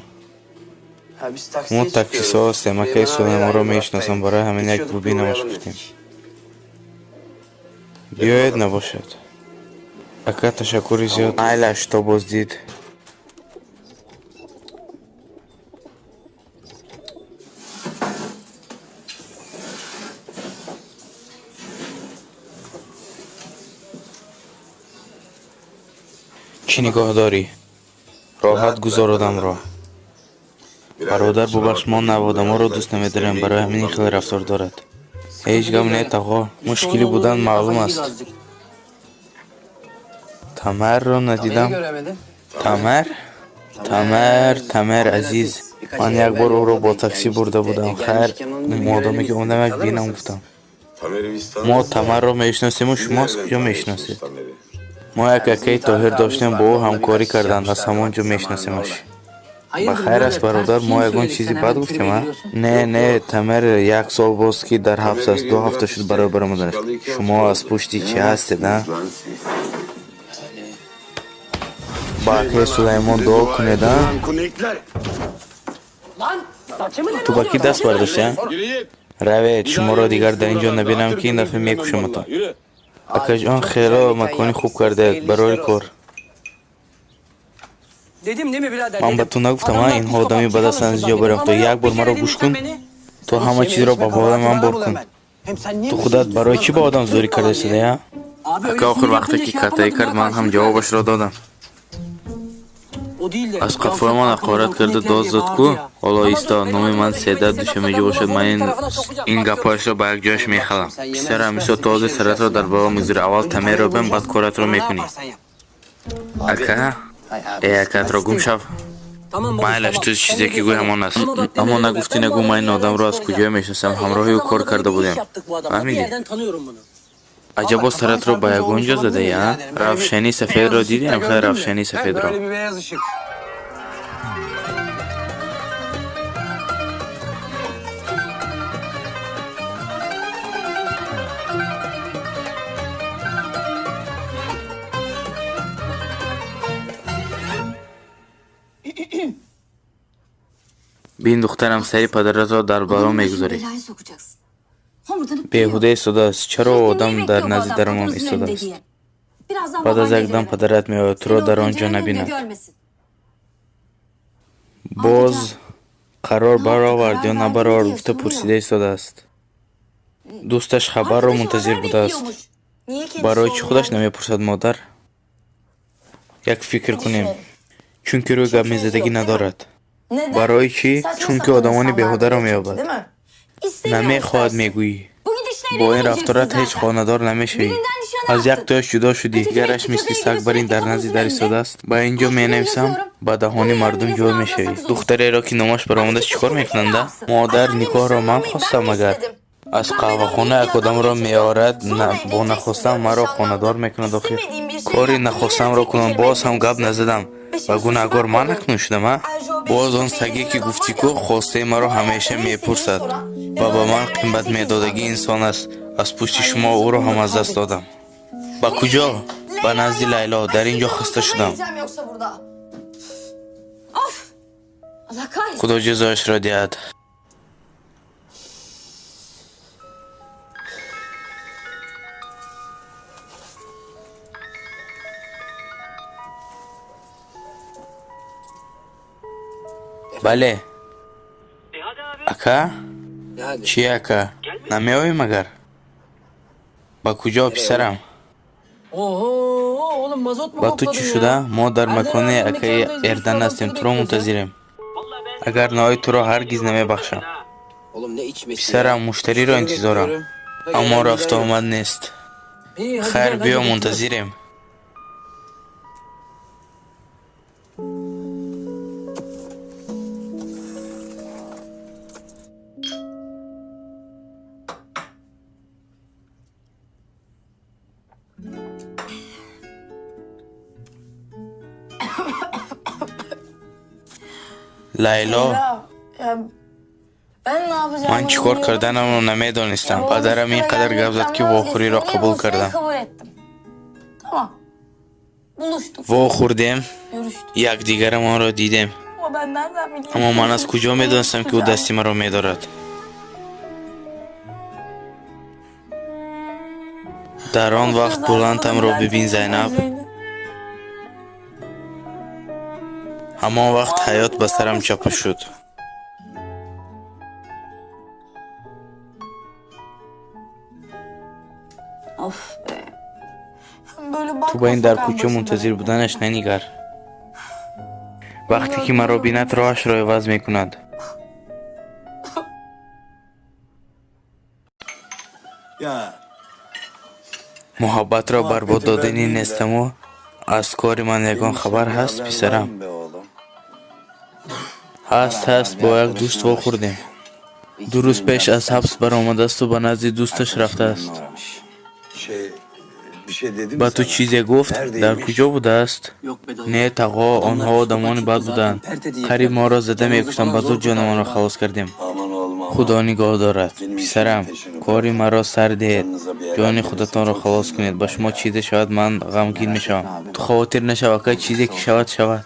Ha biz taksiye Мо çıkıyoruz. таксисҳо ҳастем. Акаи Süleyman abiyle Сулаймонро aynı мешиносам, taraftaydık. барои ҳамин як Geçiyorduk, бубинамаш uğrayalım гуфтем. dedik. Биёед, набошад. Ака, ташаккури зиёд. Майлаш, то боздид. Чӣ нигоҳ дорӣ? Роҳат гузор одамро. Бародар, бубахш, мо наводаморо дӯст намедорем, барои ҳамин ин хел рафтор дорад. Ҳеҷ гап не, тағо. Мушкилӣ будан маълум аст. Тамарро Tamer'i надидам. göremedim. Тамар? Тамар, Тамар азиз. Birkaç Ман ay як бор evvel ӯро yolda бо denk таксӣ gelmiştik бурда de, будам. Хайр, gelmişken onu da bir модоме görelim ки омадам istedik. як Kalır бинам mısınız? гуфтам. Tamer'i biz Мо tanırız da. Тамарро мешиносему, Siz шумо аз nereden куҷо tanıyorsunuz мешиносед? Tamer'i? Мо як Ya bizim акаи Tarık Тоҳир abimiz доштем, vardı. бо ӯ Onunla ҳамкорӣ birkaç iş карданд, аз yapmışlardı ҳамон ҷо vakti zamanında мешиносемаш. orada. Ба Hayırdır хайр birader аст, ters бародар, bir şey мо mi ягон söyledik чизи sen бад hemen гуфтем, tribe а? giriyorsun? Не, Yok не, yok. Тамар як сол боз ки дар ҳабс Tamer аст, bir ду yıl ҳафта шуд hapiste. барои баромаданаш. Çıkalı 2 Шумо hafta аз oldu. пушти Ne чӣ ҳастед, а? yaptınız lan siz? Ба акаи Süleyman abi Сулаймон bize дуо dua кунед, edin а? lan kunekler. Lan saçımı ne Ту ба кӣ bozuyorsun? даст бардошти, а? Yürü git. Равед, Bir daha шуморо дигар gelmeyin дар ин ҷо buralarda. набинам, ки Atırım ин дафъа hemen мекушаматон. valla. Yürü. Abi Акаҷон, çok güzel хело mekan макони хуб yapmışsınız. кардаед Hayırlı барои işler кор. olsun. Dedim değil mi birader Ман ба dedim. ту нагуфтам, а? Adamlar Инҳо psikopat одами ба çıkalım дастанд аз şuradan ҷо dedim. барем. Ama То yok як bir бор kere маро гӯш dinlesen кун, beni. то Hiç ҳама yeme чизро içme ба болои kabahati ман bana бор bul кун. hemen. Hem sen niye Ту bu işi худат istiyorsun барои lan? чӣ ба Adam одам зӯрӣ Türk falan карда diye. истодаи, а? Abi Ака öyle охир sinir вақте yapınca ки şey катаӣ yapamadım кард, ya ман ҳам karşılık verdim. ҷавобашро додам. O değil de Аз Yalçın қафои ман ҳақорат arkamızdan карда kunekler дод diye зад bağırdı ку. ya. Ҳоло Ama исто, dur beni номи ман hatırladı Седа hikmeti Sedat'la Душанбеҷӣ ben buna бошад. Ман bunun bir ин tarafına sokacağım ин bak görürsün. гапҳояшро ба як ҷояш Oğlum bak мехалам. şimdi sen yemez Писарам, мисол içmezsin то bir ҳозир şey саратро düşersin дар lan. боло Sakın. мегузорӣ. Аввал Önce Тамерро Tamer'i бин, баъд bulacaksın. коратро Sonra ne мекунӣ. yaparsan yap. Abi. Ака? Hay abi Э, istemez акаатро гум değil. шав. Tamam babuş Майлаш, tamam. ту Sen чизе ne ки гӯй diyorsan o. ҳамон аст. Ama bak Аммо demelere bak. нагуфтӣ Ben bu нагӯ, adamı ман bir ин yerden одамро аз куҷое çıkaracağım. мешиносам? Var ya Ҳамроҳи yakın ӯ кор zamanda карда böyle bir iş будем. yaptık bu adamla. Bir Фаҳмидӣ? yerden tanıyorum bunu. Аҷабо Valla kafana саратро ба çarpınca ягон olmuş ҷо olabilir mi задаи, а? biraderim? Böyle bir Равшании beyaz сафедро ışık da дидем, хай gördün mü? равшании He сафедро. böyle bir beyaz ışık. Бин, духтарам, сари падаратро дар бало Adamın başını мегузорӣ. belaya sokacaksın. Homurdanıp duruyor. Беҳуда истодааст. Чаро Sürekli neyi одам дар bekliyor bu назди adam даромон kapımızın önünde истодааст? diye. Birazdan Баъд аз baban як gelir дам eve. падарат меояд, туро Seni o дар он ҷо pencerenin önünde набинад. görmesin. Боз Ayrıca қарор ne yaptı баровард karar ё verdi mi набаровард diye гуфта soruyor. пурсида истодааст. Дӯсташ хабарро Arkadaşı мунтазир haber будааст. bekliyormuş. Niye kendisi Барои чӣ soruyor? худаш намепурсад, модар? Як фикр Bir кунем, düşünelim. чунки рӯй гап Çünkü yüzü мезадагӣ yok değil mi? надорад. Neden? Барои чӣ? Saçma Чунки sapan одамони insanlar беҳударо buluyor çünkü меёбад. değil mi? İstemiyormuş Намехоҳад dersin. мегӯӣ. Bu gidişle Бо ин evlenemeyeceksin рафторат ҳеҷ zaten. хонадор намешавӣ. Birinden nişanı Аз як attın. тояш ҷудо шудӣ, Ötekine дигараш iki мисли köpeği gibi саг бар ин sürekli дар назди kapımızın дар önünde. истодааст. Ба ин ҷо Başka birini менависам, yazıyorum. ба даҳони Duyuyorum мардум milletin ҷой ağzına мешавӣ. sakız olursun. Духтареро ки номаш баромадааст Hadi чӣ git кор o köpeği ne мекунанда? yapsın? Ay Модар, annem никоҳро ман Nişanlanmayı ben хостам mi агар. istedim? Аз Kahveden қаҳвахона bir як adam одамро getiriyor. меорад, Sonra бо evleneceksin нахостам diyor. маро Nişanlandım. хонадор мекунад охир. İstemediğim bir şey Кори yaptım. Yine de нахостамро tek bir кунам, kelime боз ҳам гап etmemişsin. назадам. Ба Peşimi sıkı гунаҳгор ben ман oluyorum. акнун шудам, а? Ayrıca o beş Боз он köpeğin саге dediğin ки adam гуфтӣ var ку ya. хостаи маро Bu hayatta ҳамеша ne istediğini мепурсад soran ve ва bana ба ман değer veren қимат tek медодагӣ insandır. инсон аст. Аз пушти Ay шумо neyse ӯро bunu ҳам da аз даст kaybettim. додам. Ба куҷо? Ба Leyla назди ya. Лайло. Ay Дар ин şimdi ҷо хаста omuzuma шудам. yiyeceğim yoksa burada. Of! Allah kahretsin. Худо ҷазояшро диҳад. Бале. Ака? Ne hadi? Чӣ ака? Намеоӣ магар? Ба куҷо, писарам? Oho oğlum mazot mu Ба ту kokladın чӣ ya? шуда? Мо дар Erden макони abinin акаи mekandayız bir sürü Эрдан adam ҳастем, seni туро bekliyoruz ya. мунтазирем. Агар наоӣ, туро ҳаргиз намебахшам. Oğlum ne içmesi ya? Писарам, муштариро Müşteri интизорам, bekliyorum. Da аммо gelen giden рафту yok. омад нест. İyi hadi Хайр, gel hadi биё, bekliyoruz. мунтазирем. Лайло, Leyla. Ya ben ne ман yapacağımı чӣ кор bilmiyorum ki. карданамро намедонистам. Ya oğlum Падарам ин üstüne қадар гап зад, gelmekten ки вохӯриро vazgeçtim diye қабул buluşmayı кардам. kabul ettim. Tamam. Buluştuk. Вохӯрдем, Görüştük. якдигарамонро дидем. Ama ben nereden bileyim Аммо ман аз peşimi куҷо sıkı медонистам, ки ӯ tutacağını? дасти маро медорад? Дар он O вақт sıra zarfında булантамро Bülent'in бибин, Зайнаб. geleceğini. Ҳамон O вақт anda ҳаёт ба dünya сарам başıma чапа шуд. Of be. Böyle Ту ба bakma ин дар sokağın кӯча başında мунтазир bekle. буданаш нанигар. Вақте Biliyorum ки маро biliyorum. бинад, роҳашро иваз мекунад. Ya Муҳаббатро барбод muhabbeti додани verdiğinde нестаму, Аз кори ман ягон хабар Benim ҳаст, işim bir haber var писарам? mı be oğlum? Ҳаст, ҳаст, бо як дӯст вохӯрдем. Ду рӯз пеш аз ҳабс баромадасту ба назди дӯсташ рафтааст. Şey, bir şey dedi mi Ба ту sana? чизе гуфт? Дар Neredeymiş? куҷо будааст? Yok be dayı. Не, тағо, Adamlar онҳо psikopat одамони çıktı бад zaten, буданд. pert edecekler. Қариб моро зада Canımızı мекуштанд, falan ба zor зуд ҷонамонро kurtardık халос кардем. Aman oğlum aman. Худо нигоҳ дорад. Benim işimin Писарам, peşini кори bırakın. маро сар диҳед. Canınıza bir helal Ҷони gelirse худатонро çok халос üzülürüm кунед. Ба ben шумо ya. чизе шавад, ман ғамгин Merak мешавам. etme abim. Ту хавотир нашав, ака, чизе ки шавад, шавад.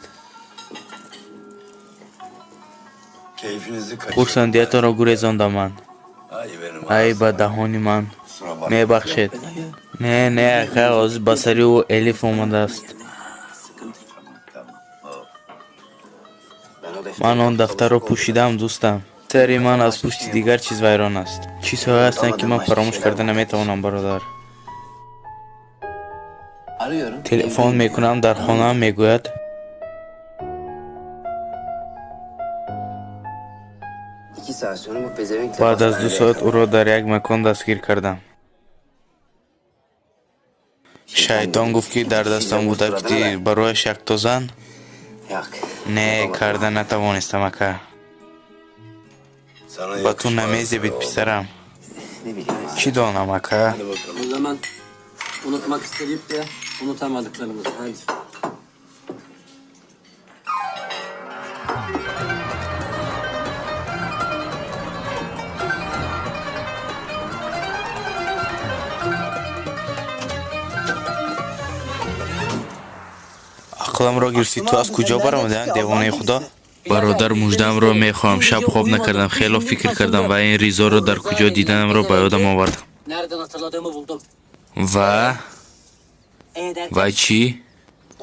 Keyfinizi kaçırdım ben. Хурсандиятонро гурезондам ман. Ay benim Ай, ба ağzıma. даҳони ман. Kusura bakma. Мебахшед. Be dayı. Не, не, ака, ҳозир ба сари ӯ Элиф омадааст. Sıkıntı. Tamam tamam. Hop. Ben o defteri Ман он дафтарро kavuşuk пӯшидаам, дӯстам. Сари ман аз пушти дигар чиз вайрон аст. Чизҳое ҳастанд, ки ман фаромӯш карда наметавонам, бародар. Arıyorum. Телефон мекунам, дар хонаам мегӯяд. 2 saat sonra bu pezevenkle Баъд аз 2 hastanede соат yakalandım. ӯро дар як макон дастгир кардам. Шайтон гуфт, ки дар дастам буда, ки барояш якто зан? Yok. Не, Yapamadım. карда натавонистам, ака. Sana Ба ту yakışmaz be намезебид, oğlum. писарам. Ne bileyim abi. Чӣ донам, ака? Hadi bakalım. O zaman unutmak isteyip de unutamadıklarımız. Hadi. Ақламро гирифтӣ, ту аз куҷо баромадӣ, девонаи худо? Бародар, муждаамро мехоҳам. Шаб хоб накардам, хело фикр кардам ва ин Ризоро дар куҷо диданамро ба ёдам овардам. Nereden hatırladığımı buldum. Ва E derken ва чӣ?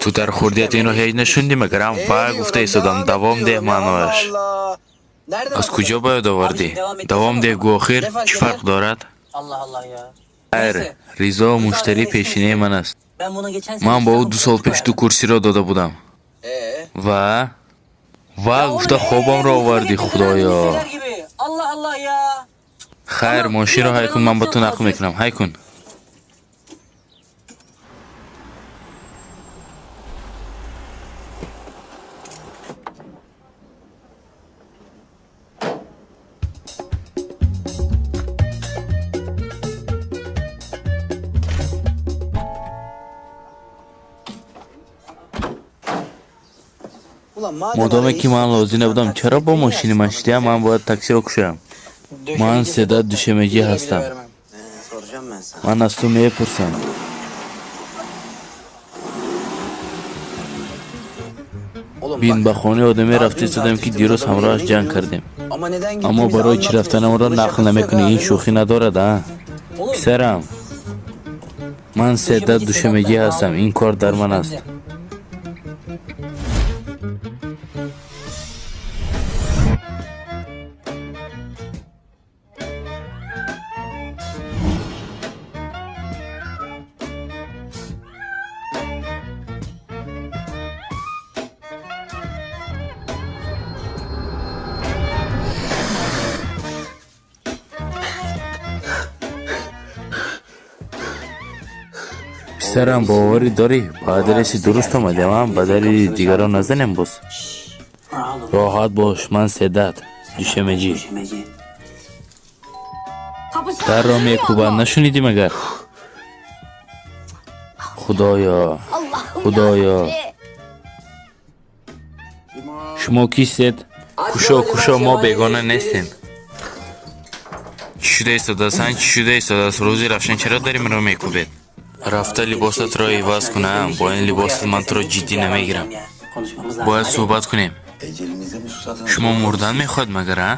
Ту дар хурдият инро ҳеҷ нашунидӣ, магарам? E Ва diyorum, гуфта истодам, devam et давом деҳ diyorum ya. Allah маънояш. Allah. Nereden Аз куҷо ба ёд овардӣ? Abicim devam et Давом desene деҳ o гӯ zaman. охир, Ne fark чӣ фарқ eder? дорад? Allah Allah ya. Хайр, Neyse. Ризо Rıza муштарии resmi пешинаи işte. ман аст. Ben bunu geçen sene Ман бо ӯ İstanbul'da 2 сол пеш koyardım. ду курсиро дода будам. Ee? Ва ва Ya oğlum гуфта хобамро uykumu овардӣ, getirdin abi худоё. liseler gibi. Allah Allah ya. Хайр, Tamam мошинро yine de ҳай ben кун, ман ба ту anlatıyorum нақл Hazır. мекунам. Ҳай кун. Ulan madem Модоме arayı ки ман istiyorsun лозим sen набудам, taksiye чаро бо niye мошини açtın ман adamı шидиам? sen? Ман бояд таксиро кушоям. Ман Döşemeci Седат Sedat da. Душемеҷӣ Bir lira bile ҳастам. vermem. Soracağım ben sana. Ман аз ту мепурсам. Oğlum Бин, bak. ба хонаи одаме Daha рафта dün истодем, ки tartıştığımız дирӯз adamın ҳамроҳаш evine ҷанг gidiyoruz. кардем. Ama neden Аммо gittiğimizi барои чӣ anlatmıyorsun. рафтанамро Bunda нақл şakası yok ha намекунӣ? Ин haberin шӯхӣ olsun. надорад, а? Oğlum Писарам, ман Седат döşemeci Sedat Душемеҷӣ ben ҳастам. pahalı. Ин кор дар ман Müşteri аст. de. Писарам, боварӣ дорӣ, ба адреси дуруст омадем, а? Ба дари дигарон назанем боз. Rahat ol. Роҳат бош, ман Седат Душемеҷӣ. Döşemeci. Kapısı Дарро açılmıyor мекӯбанд, mu? нашунидӣ магар? Худоё, Allah'ım худоё. yarabbim. Шумо кистед? Hadi Кушо, hadi кушо, bak мо yabancı бегона değiliz. нестем. Чӣ шуда истодааст, ан? Чӣ шуда истодааст? Рӯзи равшан чаро дари маро мекӯбед? Рафта либосатро иваз кунам. Бо ин либосат ман туро ҷиддӣ намегирам. Ya. Konuşmamız lazım. Бояд Hadi. суҳбат кунем. Ecelimize mi susadınız Шумо oğlum мурдан siz? мехоҳед магар, а?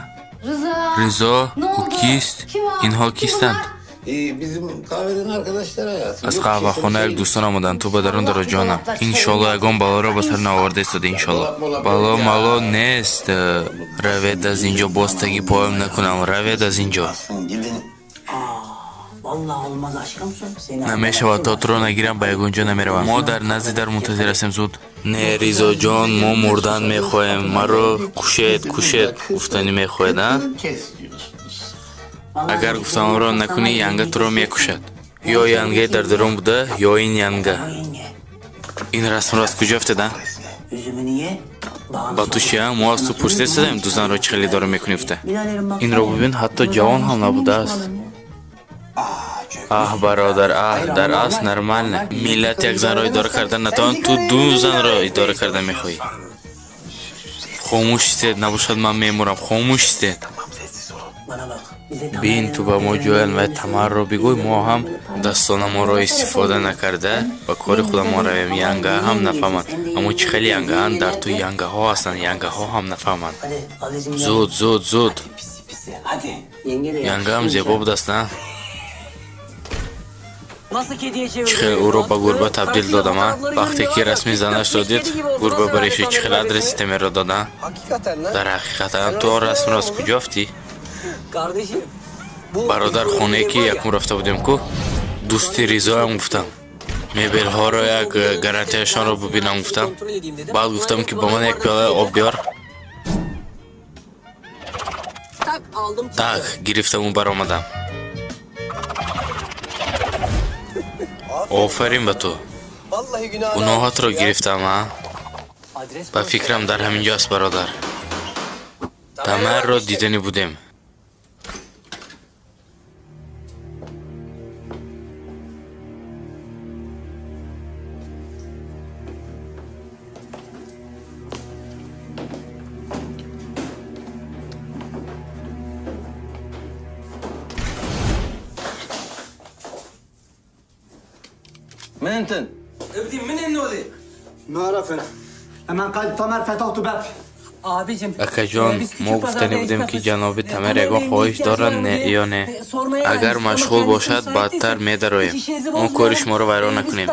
Rıza. Ризо, Ne ӯ oldu? кист? Kim o? Инҳо Kim кистанд? bunlar? Bizim kahveden arkadaşlar hayatım. Аз Yok bir şey sana қаҳвахона як şey. дӯстон омаданд. Ту ба дарун İnşallah даро, bir ҷонам. dolaplar Иншолло sorun ягон yok. балоро ба сар İnşallah. наоварда истода, иншолло. Dolap molap Бало yok ya. мало нест. Oğlum Равед basın аз ин ҷо, gidin боз таги aman поем ya. накунам. Равед аз ин ҷо. Basın gidin. Vallahi olmaz aşkım Seni Намешавад, то туро нагирам, ба ягон ҷо намеравам. Мо дар назди дар мунтазир ҳастем, зуд. Не, Ризоҷон, мо мурдан мехоҳем. Маро кушед, кушед гуфтанӣ мехоҳед, а? Kes diyorsunuz. Агар гуфтаамро накунӣ, янга туро мекушад. Ё янге дар дарун буда, ё ин янга. Yenge. Ин расмро аз куҷо афтеда? Ба ту чия? Мо аз ту пурсида истодаем, ду занро чӣ хел идора мекунӣ гуфта. Инро бубин, ҳатто ҷавон ҳам набудааст. Аҳ, бародар, аҳ, дар асл нормально. Миллат як занро идора карда натавонад, ту ду занро идора карда мехоҳӣ. Хомӯш истед, набошад ман мемурам. Хомӯш истед. Бин, ту ба мо ҷӯян ва Тамарро бигӯй, мо ҳам дастонамонро истифода накарда ба кори худамон равем. Янгаҳа ҳам нафаҳманд. Аммо чӣ хеле янгаҳанд? Дар ту янгаҳо ҳастанд, янгаҳо ҳам нафаҳманд. Зуд, зуд, зуд. Янгаам зебо будааст, на? Чӣ хел ӯро ба гурба табдил додам, а? Вақте ки расми занашро дид, гурба бариши чӣ хел адреси Темирро дода? Дар ҳақиқатан ту он расмро аз куҷо ёфтӣ? Бародар, хонае ки якум рафта будем ку, дӯсти Ризоям гуфтам. Мебелҳоро як гарантияшонро бубинам гуфтам. Баъд гуфтам ки ба ман як пиёла об биёр. Так, гирифтаму баромадам. Офарин ба ту. Гуноҳатро гирифтам, а? Ба фикрам дар ҳамин ҷо аст, бародар. Тамарро дидани будем. من انتن؟ ابدي من انو ذي؟ ما عرفنا. من قال تمر فتحت باب. Акаҷон, мо гуфтанӣ будем, ки ҷаноби Тамар ягон хоҳиш дорад не ё не. Агар машғул бошад, баъдтар медароем. Мо кори шуморо вайрон накунем.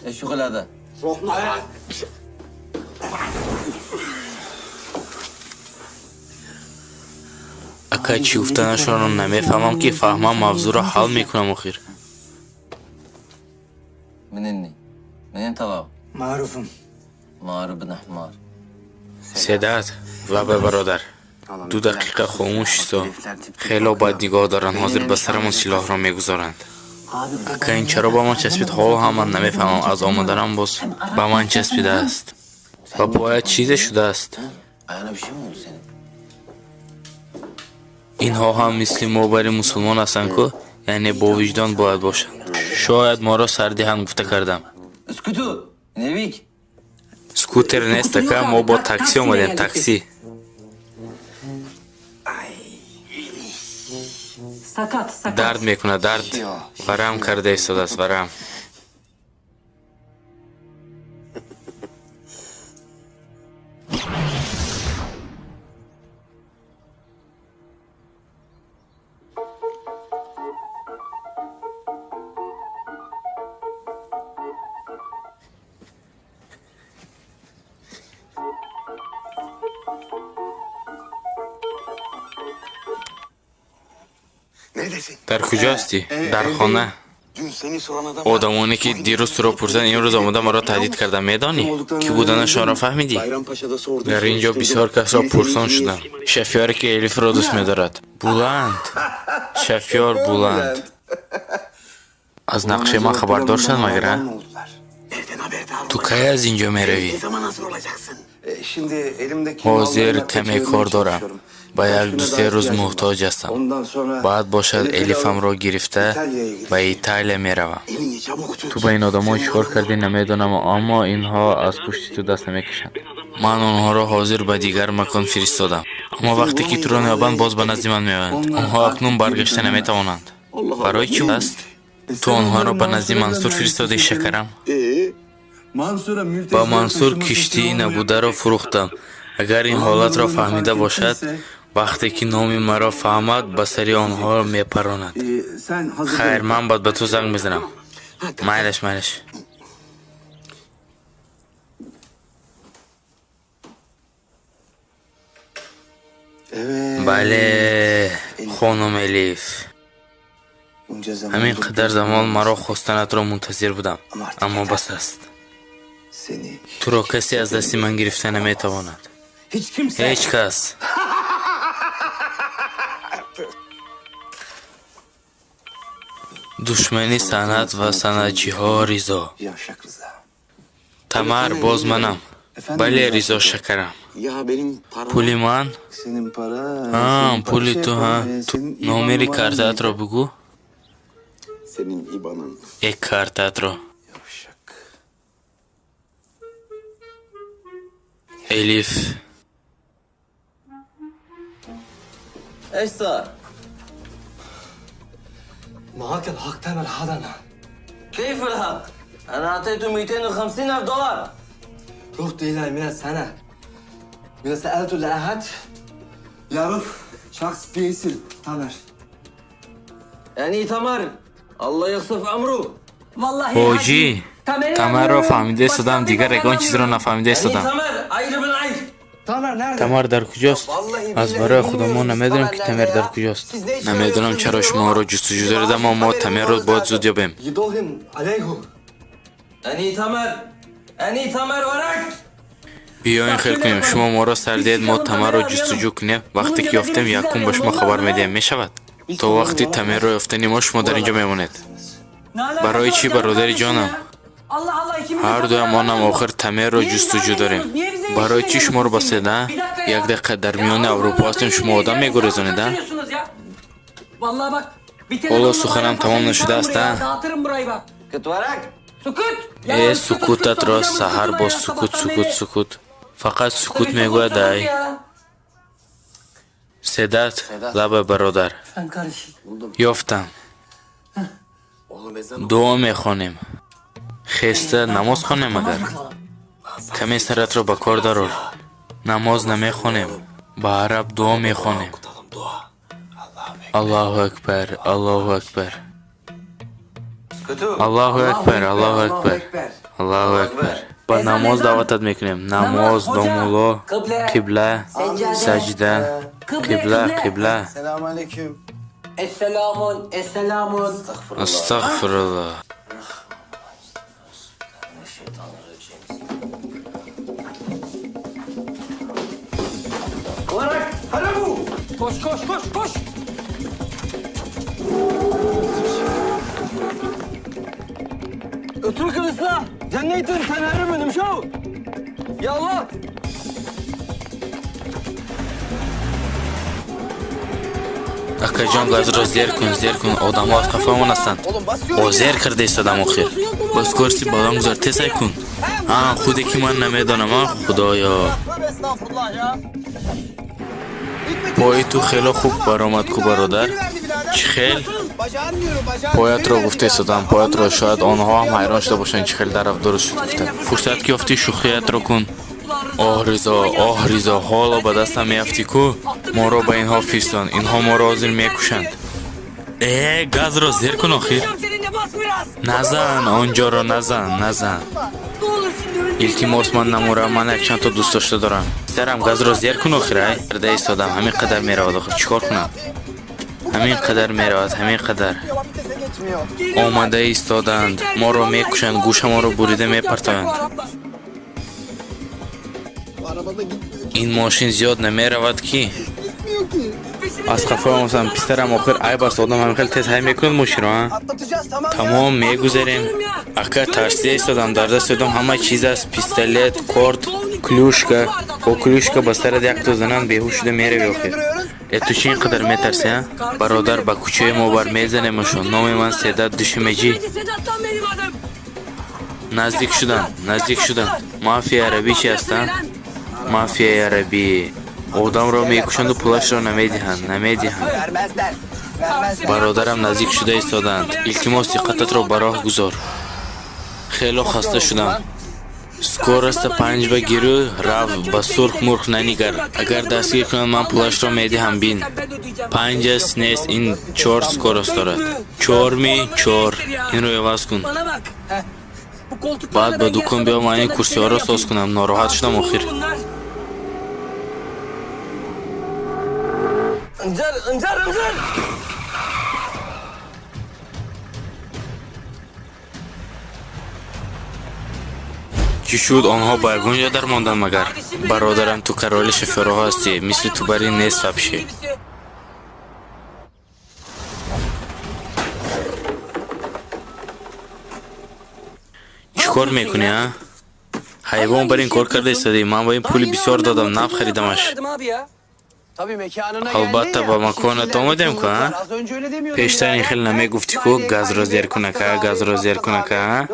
الشغل هذا. Ака, чӣ гуфтанашонро намефаҳмам, ки фаҳмам мавзӯъро ҳал мекунам охир. من اني؟ من انت طلعوا؟ معروفم. مار بن حمار. Седат, лаба бародар. Ду дақиқа хомӯш исто. Хело бад нигоҳ доранд, ҳозир ба сарамон силоҳро мегузоранд. Ака, ин чаро ба ман часпид? Ҳоло ҳам ман намефаҳмам, аз омаданам боз ба ман часпидааст. Ба поят чизе шудааст. Ayağına bir şey mi oldu senin? Инҳо ҳам мисли мо бари мусулмон ҳастанд ку, яъне бо виҷдон бояд бошанд. Шояд моро сардиҳанд гуфта кардам. Скуту, Nevik. Скутер нест, ака, мо бо такси омадем, такси. Sakat, sakat. Дард мекунад, дард. Варам карда истодааст, варам. Дар куҷо ҳастӣ? Дар хона. Одамоне ки дирӯз туро пурсиданд, имрӯз омода маро таҳдид карданд, медонӣ? Ки буданашонро фаҳмидӣ? Дар ин ҷо бисёр касро пурсон шудам. Шофёре ки Элифро дӯст медорад. Буланд. Шофёр Буланд. Аз нақшаи ман хабардор шуданд магар, а? Ту кай аз ин ҷо меравӣ? Ҳозир каме кор дорам. Ба як ду-се рӯз муҳтоҷ ҳастам. Баъд бошад Элифамро гирифта ба Италия меравам. Ту ба ин одамон чӣ кор кардӣ намедонам, аммо инҳо аз пушти ту даст намекашанд. Ман онҳоро ҳозир ба дигар макон фиристодам. Аммо вақте ки туро меёбанд, боз ба назди ман меоянд. Онҳо акнун баргашта наметавонанд. Барои чӣ аст? Ту онҳоро ба назди Мансур фиристодӣ, шакарам? Ба Мансур киштии набударо фурӯхтам. Агар ин ҳолатро фаҳмида бошад, вақте ки номи маро фаҳмад, ба сари онҳо мепаронад. Хайр, ман баъд ба ту занг мезанам. Майлаш, майлаш. Бале, хонум Элиф. Ҳамин қадар замон маро хостанатро мунтазир будам, аммо бас аст. Туро касе аз дасти ман гирифта наметавонад. Ҳеҷ кас. Душмани санъат ва санъатчиҳо Ризо. Yavşak Rıza. Тамар, боз манам. Бале, Ризо, шакарам. Ya benim param. Пули ман? Senin para. А, senin para пули şey ту, yapalım, ҳа. Senin IBAN Номери numaran картаатро neydi? бугӯ. Senin IBAN'ın. Э, картаатро. Yavşak. Элиф. ايش صار؟ معاك الحق تعمل حضنة. كيف الحق؟ انا اعطيته 250 الف دولار. رحت إلى من سنة من سألت لأحد يعرف شخص باسم تامر. يعني تمر الله يخصف عمره. Vallahi Ҳоҷӣ, Tamer'i Тамарро anlıyorum. фаҳмида Başka истодам, bir дигар bok ягон чизро anlamıyorum. нафаҳмида يعني истодам. تمر عير بن عير. Tamer nerede? Тамар дар куҷост? Аз барои худо мо намедонем, ки Тамер дар куҷост. Намедонам, чаро шуморо ҷустуҷӯ доред, аммо мо Тамерро бояд зуд ёбем. يدوهم عليه. يعني تمر يعني تمر وراك. Биё, ин хел кунем: шумо моро сар диҳед, мо Тамарро ҷустуҷӯ кунем. Вақте ки ёфтем, якум ба шумо хабар медиҳем, мешавад? То вақти Тамерро ёфтани мо шумо дар ин ҷо мемонед. Ne alakası Барои var чӣ, canım бародари kardeşim ҷонам? ya? Allah Allah, ikimiz de Ҳар Tamer'i дуямонам anlamıyoruz. охир Тамерро Niye bizi ҷустуҷӯ дорем. anlamıyorsunuz? Niye bize Барои чӣ шуморо iliştirmiyorsunuz? басед, а? Bir dakika ya. Як дақиқа, дар Ya миёни Avrupa'nın Аврупо ҳастем, шумо ortasında одам ya, мегурезонед, а? kaçırıyorsunuz ya. Vallahi bak, bir Ҳоло telefonla суханам Bayrampaşa'yı тамом нашудааст, yıkarım а? buraya, dağıtırım burayı bak. كنت وراك. Sukut. Э, Ya сукутатро sokacağım саҳар sukutuna боз ya, сукут, sabahtan сукут, beri. сукут. Фақат сукут Bir мегӯяд, sukut ай. ya. Седат, лаба, бародар. Sen karışın. Ёфтам. Oğlum ezan Дуо мехонем. Хеста намоз хонем агар. Каме саратро ба кор дарор. Намоз намехонем. Ба араб дуо мехонем. Okutalım dua. Allah'ım. Аллоҳу акбар, Аллоҳу акбар. كنت Аллоҳу акбар, Аллоҳу акбар. Аллоҳу акбар. Ба намоз даъватат мекунем. Намоз, домулло, қибла, саҷда, қибла, қибла. Selamünaleyküm. Esselamun, esselamun. Астағфируллоҳ. وراك هربوا. Koş koş koş koş. اترك السلاح جنيتم سنهرب مشوا يا الله. Акаҷон, газро зер кун, зер кун, одамҳо аз қафоямон ҳастанд. О, зер карда истодам охир. Боз курси болон гузор, тезай кун. А, худе ки ман намедонам, а, худоё. Tövbe estağfurullah ya. Пои ту хело хуб баромад ку, бародар. Чӣ хел? Bacağın diyorum bacağın. Поятро гуфта истодам, поятро. Шояд онҳо ҳам ҳайрон шуда бошанд, чӣ хел дарафт дуруст шуд гуфта. Фурсат ки ёфтӣ, шӯхиятро кун. Оҳ, Ризо, оҳ, Ризо, ҳоло ба дастам меафтӣ ку. Моро ба инҳо фирсон, инҳо моро ҳозир мекушанд. Э, газро зер кун охир. Konuşacağım seninle, bas biraz. Назан, он ҷоро назан, назан. Ne olur şimdi önüne. Илтимос, ман намурам, ман якчандто дӯстдошта дорам. Сарам, газро зер кун охир, ай. Карда истодам, ҳамин қадар меравад охир, чӣ кор кунам? Ҳамин қадар меравад, ҳамин қадар. Vitese geçmiyor. Омада истоданд, моро мекушанд, гӯшамонро бурида мепартоянд. Bu arabada gitmiyor. Ин мошин зиёд намеравад ки. Gitmiyor ki. Аз қафоям омадам, писарам, охир айб аст, одам ҳамин хел тез ҳай мекунад мошинро, а? Atlatacağız tamam ya. Тамом, мегузарем. Ака, тарсида истодам, дар дасти одам ҳама чиз аст: пистолет, корд, клюшка. Бо клюшка ба сарат якто зананд, беҳуш шуда мерави охир. Э, ту чӣ ин қадар метарсӣ, а? Бародар, ба кӯчаи мо бар мезанемашон. Номи ман Седат Душемеҷӣ. Sedat lan benim adım. Наздик шуданд, наздик шуданд. Мафияи арабӣ чи ҳастанд? Мафияи арабӣ одамро мекушанду пулашро намедиҳанд, намедиҳанд. Vermezler. Vermezler. Бародарам, наздик шуда истоданд. Илтимос, диққататро ба роҳ гузор. Хело хаста шудам. Скорость а панҷ ба гирӯ рав, ба сурх мурх нанигар. Агар дастгир кунанд, ман пулашро медиҳам, бин. Панҷ аст, нест, ин чор скорость дорад. Чорми чор, инро иваз кун. Bana bak. Bu koltuklarla Баъд ба ben дукон gelsem биё, ман ин dükkanları курсиҳоро şeyler соз yapayım. кунам. Нороҳат шудам охир. Bunlar. انجر انجر انجر. Чӣ шуд, онҳо ба ягон ҷо дармонданд магар? Бародарам, ту короли шофёрҳо ҳастӣ, мисли ту барин нест вообще. Кор мекунӣ, а? Ҳайвон бар ин кор карда истодӣ. Ман ба ин пули бисёр додам, нав харидамаш. Албатта, ба маконат омадем ку, а? Пештар ин хел намегуфтӣ ку, газро зер кунака, газро зер кунака, а?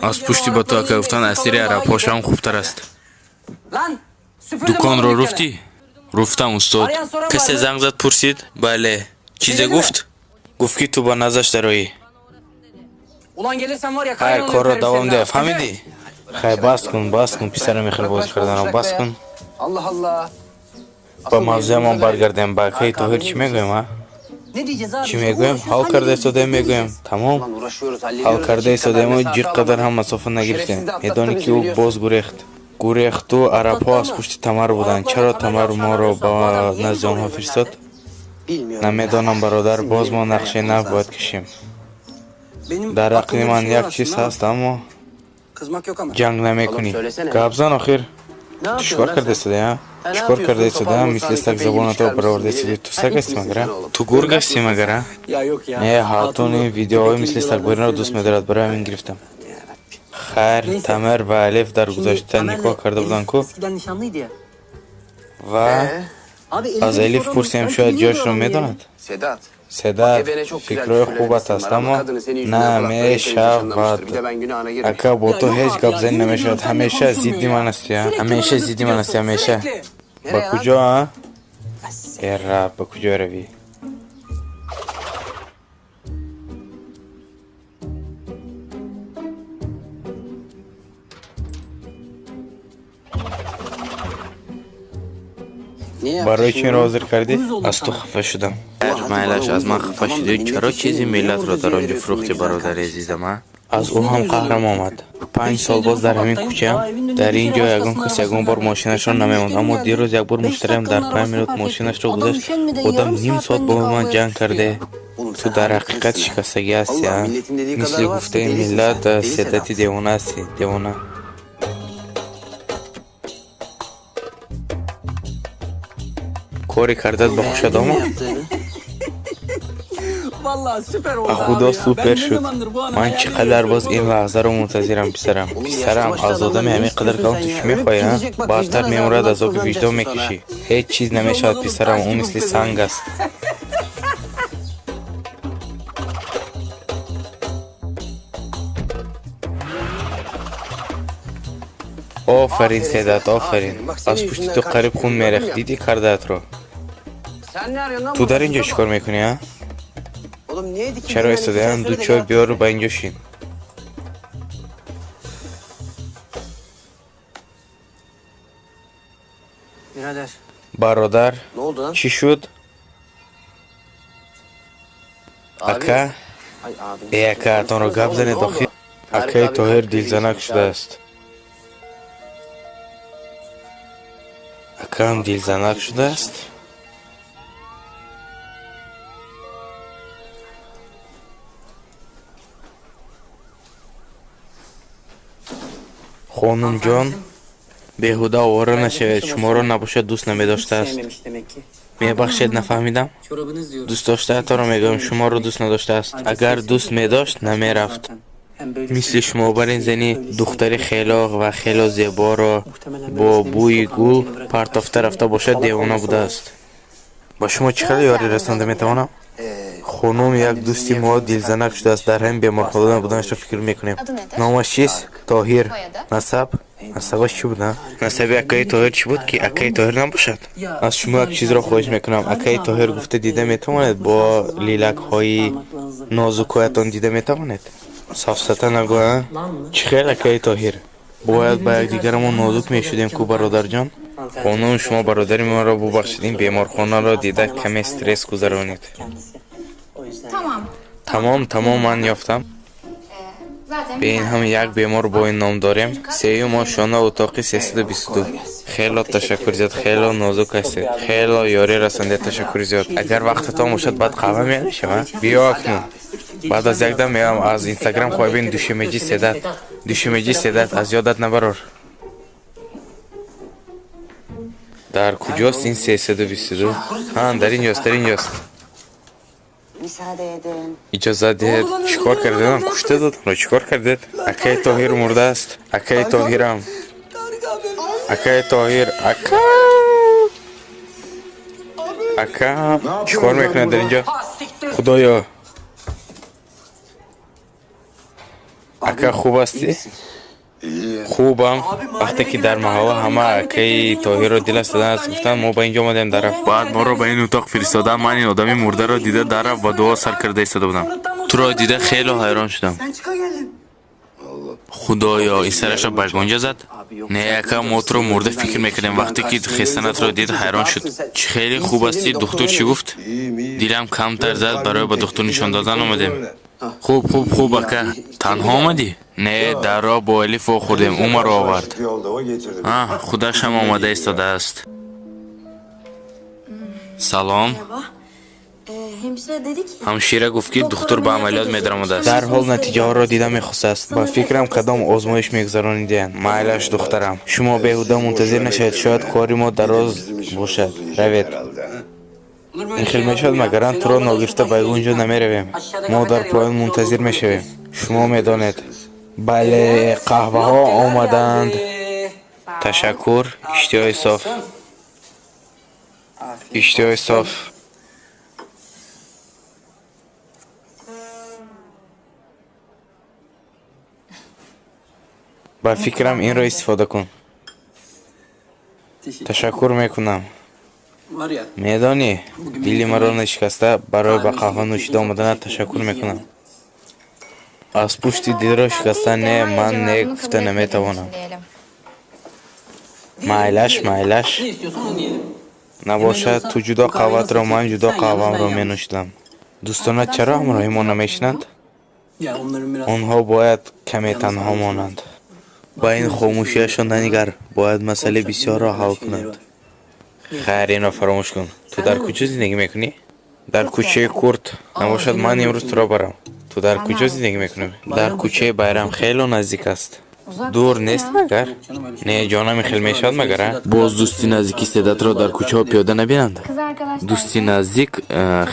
Аз пушти ба ту ака гуфтан асири арабҳо шавам хубтар аст. Дуконро руфтӣ? Руфтам, устод. Касе занг зад, пурсид? Бале. Чизе гуфт? Гуфт, ки ту ба наздаш дароӣ. Хайр, корро давом деҳ, фаҳмидӣ? Хайр, бас кун, бас кун, писарам, хел бозӣ карданро бас кун. Ба мавзӯямон баргардем. Ба акаи Тоҳир чӣ мегӯем, а? Чӣ мегӯем? Ҳал карда истодаем, мегӯем. Тамом, ҳал карда истодаему ҷиқ қадар ҳам масофа нагирифтем. Медонӣ, ки ӯ боз гурехт. Гурехту арабҳо аз пушти Тамар буданд. Чаро Тамар моро ба назди онҳо фиристод? Намедонам, бародар. Боз мо нақшаи нав бояд кашем. Дар ақли ман як чиз ҳаст, аммо ҷанг намекунӣ. Гап зан, охир. Ту чӣ кор карда истодаӣ, а? Чӣ кор карда истодаӣ? Мисли саг забонатро бароварда истодаӣ. Ту саг ҳастӣ магар, а? Ту гург ҳастӣ магар, а? Не, Ҳатун ин видеоҳои мисли сагбориро дӯст медорад, барои ҳамин гирифтам. Хайр, Тамер ва Алиф дар гузашта никоҳ карда буданд ку? Ва аз Элиф пурсем, шояд ҷояшро медонад. Седат, фикрҳои хубат аст, аммо намешавад. Ака, бо ту ҳеҷ гапзанӣ намешавад. Ҳамеша зидди ман ҳастӣ, а? Ҳамеша зидди ман ҳастӣ, ҳамеша. Ба куҷо, а? Э раб, ба куҷо равӣ? Барои чӣ инро ҳозир кардӣ? Аз ту хафа шудам. Майлаш, аз ман хафа шудӣ. Чаро чизи миллатро дар он ҷо фурӯхтӣ, бародари азизам, а? Аз ӯ ҳам қаҳрам омад. 5 сол боз дар ҳамин кӯчаам. Дар ин ҷо ягон кас ягон бор мошинашро намемонд, аммо дирӯз як бор муштариам дар 5 минут мошинашро гузошт. Одам ним соат бо ман ҷанг карде. Ту дар ҳақиқат шикастагӣ ҳастӣ, а? Мисли гуфтаи миллат, Седати девона ҳастӣ, девона. Коре кардат ба хушат омад? Ба худо, супер шуд. Ман чӣ қадар боз ин лаҳзаро мунтазирам, писарам. Писарам, аз одами ҳамин қадар калон ту чӣ мехоҳӣ, а? Баъдтар мемурад, азоби виҷдон мекашӣ. Ҳеҷ чиз намешавад, писарам, ӯ мисли санг аст. Офарин, Седат, офарин. Аз пушти ту қариб хун мерехт. Дидӣ кардаатро? Ту дар ин ҷо чӣ кор мекунӣ, а? Чаро истодаям? Ду чой биёру ба ин ҷо шин. Бародар, чӣ шуд, ака? Э, ака, атонро гап занед, охир. Акаи Тоҳир дилзанак шудааст. Акаам дилзанак шудааст. Хонумҷон, беҳуда овора нашавед, шуморо набошад дӯст намедоштааст. Мебахшед, нафаҳмидам. Дӯстдоштаатонро мегӯям, шуморо дӯст надоштааст. Агар дӯст медошт, намерафт. Мисли шумо бар ин зани духтари хело ва хело зеборо бо бӯи гул партофта рафта бошад, девона будааст. Ба шумо чӣ хел ёрӣ расонда метавонам? Хонум, як дӯсти мо дилзанак шудааст. Дар ҳамин беморхона буданашро фикр мекунем. Номаш чист? Тоҳир. Насаб? Насабаш чӣ буд, а? Насаби акаи Тоҳир чӣ буд, ки акаи Тоҳир набошад? Аз шумо як чизро хоҳиш мекунам. Акаи Тоҳир гуфта дида метавонед? Бо лилакҳои нозукҳоятон дида метавонед? Сафсата нагӯ, а? Чӣ хел акаи Тоҳир? Бояд ба якдигарамон нозук мешудем ку, бародарҷон. Хонум, шумо бародари маро бубахшед, ин беморхонаро дида каме стресс гузаронид. Тамом, тамом, ман ёфтам. Бе ин ҳам як бемор бо ин ном дорем. Сеюм ошёна, утоқи 322. Хело ташаккури зиёд, хело нозук ҳастед, хело ёрӣ расондед, ташаккури зиёд. Агар вақтатон бошад, баъд қаҳва менӯшем, а? Биё акнун. Баъд аз якдам меоям. Аз Инстаграм хоҳӣ бин. Душемеҷи Седат, душемеҷи Седат, аз ёдат набарор. Дар куҷост ин 322? Ҳа, дар ин ҷост, дар ин ҷост. Müsaade edin. Иҷозат диҳед. Чӣ кор кардедам? Кушта додамро. Чӣ кор кардед? Акаи Тоҳир мурдааст. Акаи Тоҳирам. Акаи Тоҳир. Ака. Ака. Чӣ кор мекунад дар инҷо? Худоё. Ака, хуб ҳастӣ? Хубам. Вақте ки дар маҳалла ҳама акаи Тоҳирро дилаш заданааст гуфтанд, мо ба ин ҷо омадем дарафт. Баъд моро ба ин утоқ фиристоданд. Ман ин одами мурдаро дида дарафт ва дуо сар карда истода будам. Туро дида хело ҳайрон шудам. Худоё, ин сарашро ба ягон ҷо зад? Не, ака, мо туро мурда фикр мекардем. Вақте ки хестанатро дид, ҳайрон шуд. Чӣ хеле хуб ҳастӣ? Духтур чӣ гуфт? Дилам камтар зад, барои ба духтур нишон додан омадем. Хуб, хуб, хуб, ака. Танҳо омадӣ? Не, дар роҳ бо Элиф вохӯрдем. Ӯ маро овард. А, худаш ҳам омада истодааст. Салом. Hemşire dedi ki Ҳамшира гуфт, ки духтур ба амалиёт медаромадааст. Дарҳол натиҷаҳоро дида мехостааст. Ба фикрам, кадом озмоиш мегузаронидиянд. Майлаш, духтарам. Шумо беҳуда мунтазир нашавед, шояд кори мо дароз бошад. Равед. Ин хел мешавад, магаран туро ногирифта ба ягон ҷо намеравем. Мо дар поён мунтазир мешавем. Шумо медонед. Бале, қаҳваҳо омаданд. Ташаккур. Иштиҳои соф. Иштиҳои соф. Ба фикрам, инро истифода кун. Ташаккур мекунам. Медонӣ, дили маро нашикаста барои ба қаҳва нӯшида омаданат ташаккур мекунам. Аз пушти дилро шикаста не, ман не гуфта наметавонам. Майлаш, майлаш. Ne istiyorsan onu yiyelim. Набошад, ту ҷудо қаҳватро, ман ҷудо қаҳвамро менӯшидам. Дӯстонат чаро ҳамроҳи мо намешинанд? Ya onların biraz Онҳо бояд каме танҳо монанд. Ба ин хомӯшиашон нанигар, бояд масъалаи бисёрро ҳал кунанд. Хайр, инро фаромӯш кун. Ту дар куҷо зиндагӣ мекунӣ? Дар кӯчаи Курт. Набошад, ман имрӯз туро барам. Ту дар куҷо зиндагӣ мекунӣ? Дар кӯчаи Байрам, хело наздик аст. Дур нест магар? Не, ҷонам, хел мешавад магар, а? Боз дӯсти наздики седатро дар кӯчаҳо пиёда набинанд? Kız arkadaşlar. Дӯсти наздик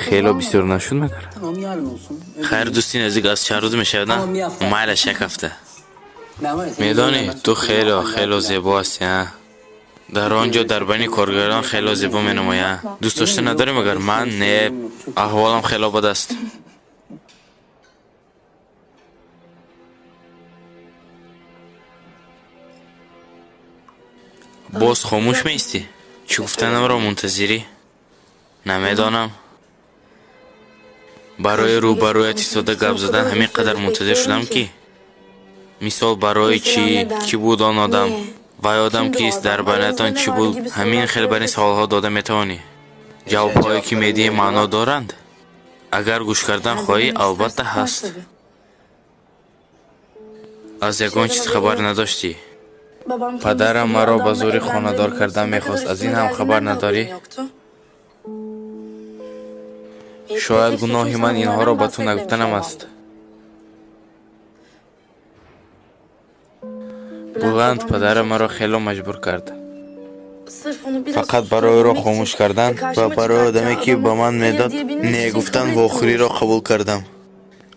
хело бисёр нашуд магар? Tamam, yarın olsun. Хайр, дӯсти наздик аз чанд рӯз мешавад, на? Майлаш, як ҳафта. Ben var ya seni Медонӣ, görmeden ту хело хело зебо ҳастӣ, а? Дар он ҷо дар байни коргарон хело зебо менамоӣ, а? Дӯст дошта надорӣ магар? Ман не, аҳволам хело бад аст. Боз хомӯш меистӣ? Чӣ гуфтанамро мунтазирӣ? Намедонам. Барои рӯбарӯят истода гап задан ҳамин қадар мунтазир шудам, ки мисол, барои чӣ, кӣ буд он одам, вай одам кист, дар байнатон чӣ буд, ҳамин хел бар ин саволҳо дода метавонӣ. Ҷавобҳое, ки медиҳӣ, маъно доранд? Агар гӯш кардан хоҳӣ, албатта ҳаст. Аз ягон чиз хабар надоштӣ? Babam Падарам kendisi bir маро ба adamla зӯрӣ хонадор evlendirilmiş. кардан Ne kadar мехост. Аз ин üstüne ҳам хабар geldiğinden de надорӣ? haberim yoktu. Elif'le Шояд tek suçum гуноҳи sana ман инҳоро bunlardan ба ту bahsetmemiş нагуфтанам olmamdı. аст. Bülent Буланд babam beni падарам çok маро zorladı. хело маҷбур кард. Sırf onu biraz Фақат барои ӯро susturabilmek için хомӯш кардан ve ва karşıma барои çıkartacağı одаме, ки ба adama ман hayır медод, diyebilmek не için гуфтан, kabul ettim вохӯриро onu. қабул кардам.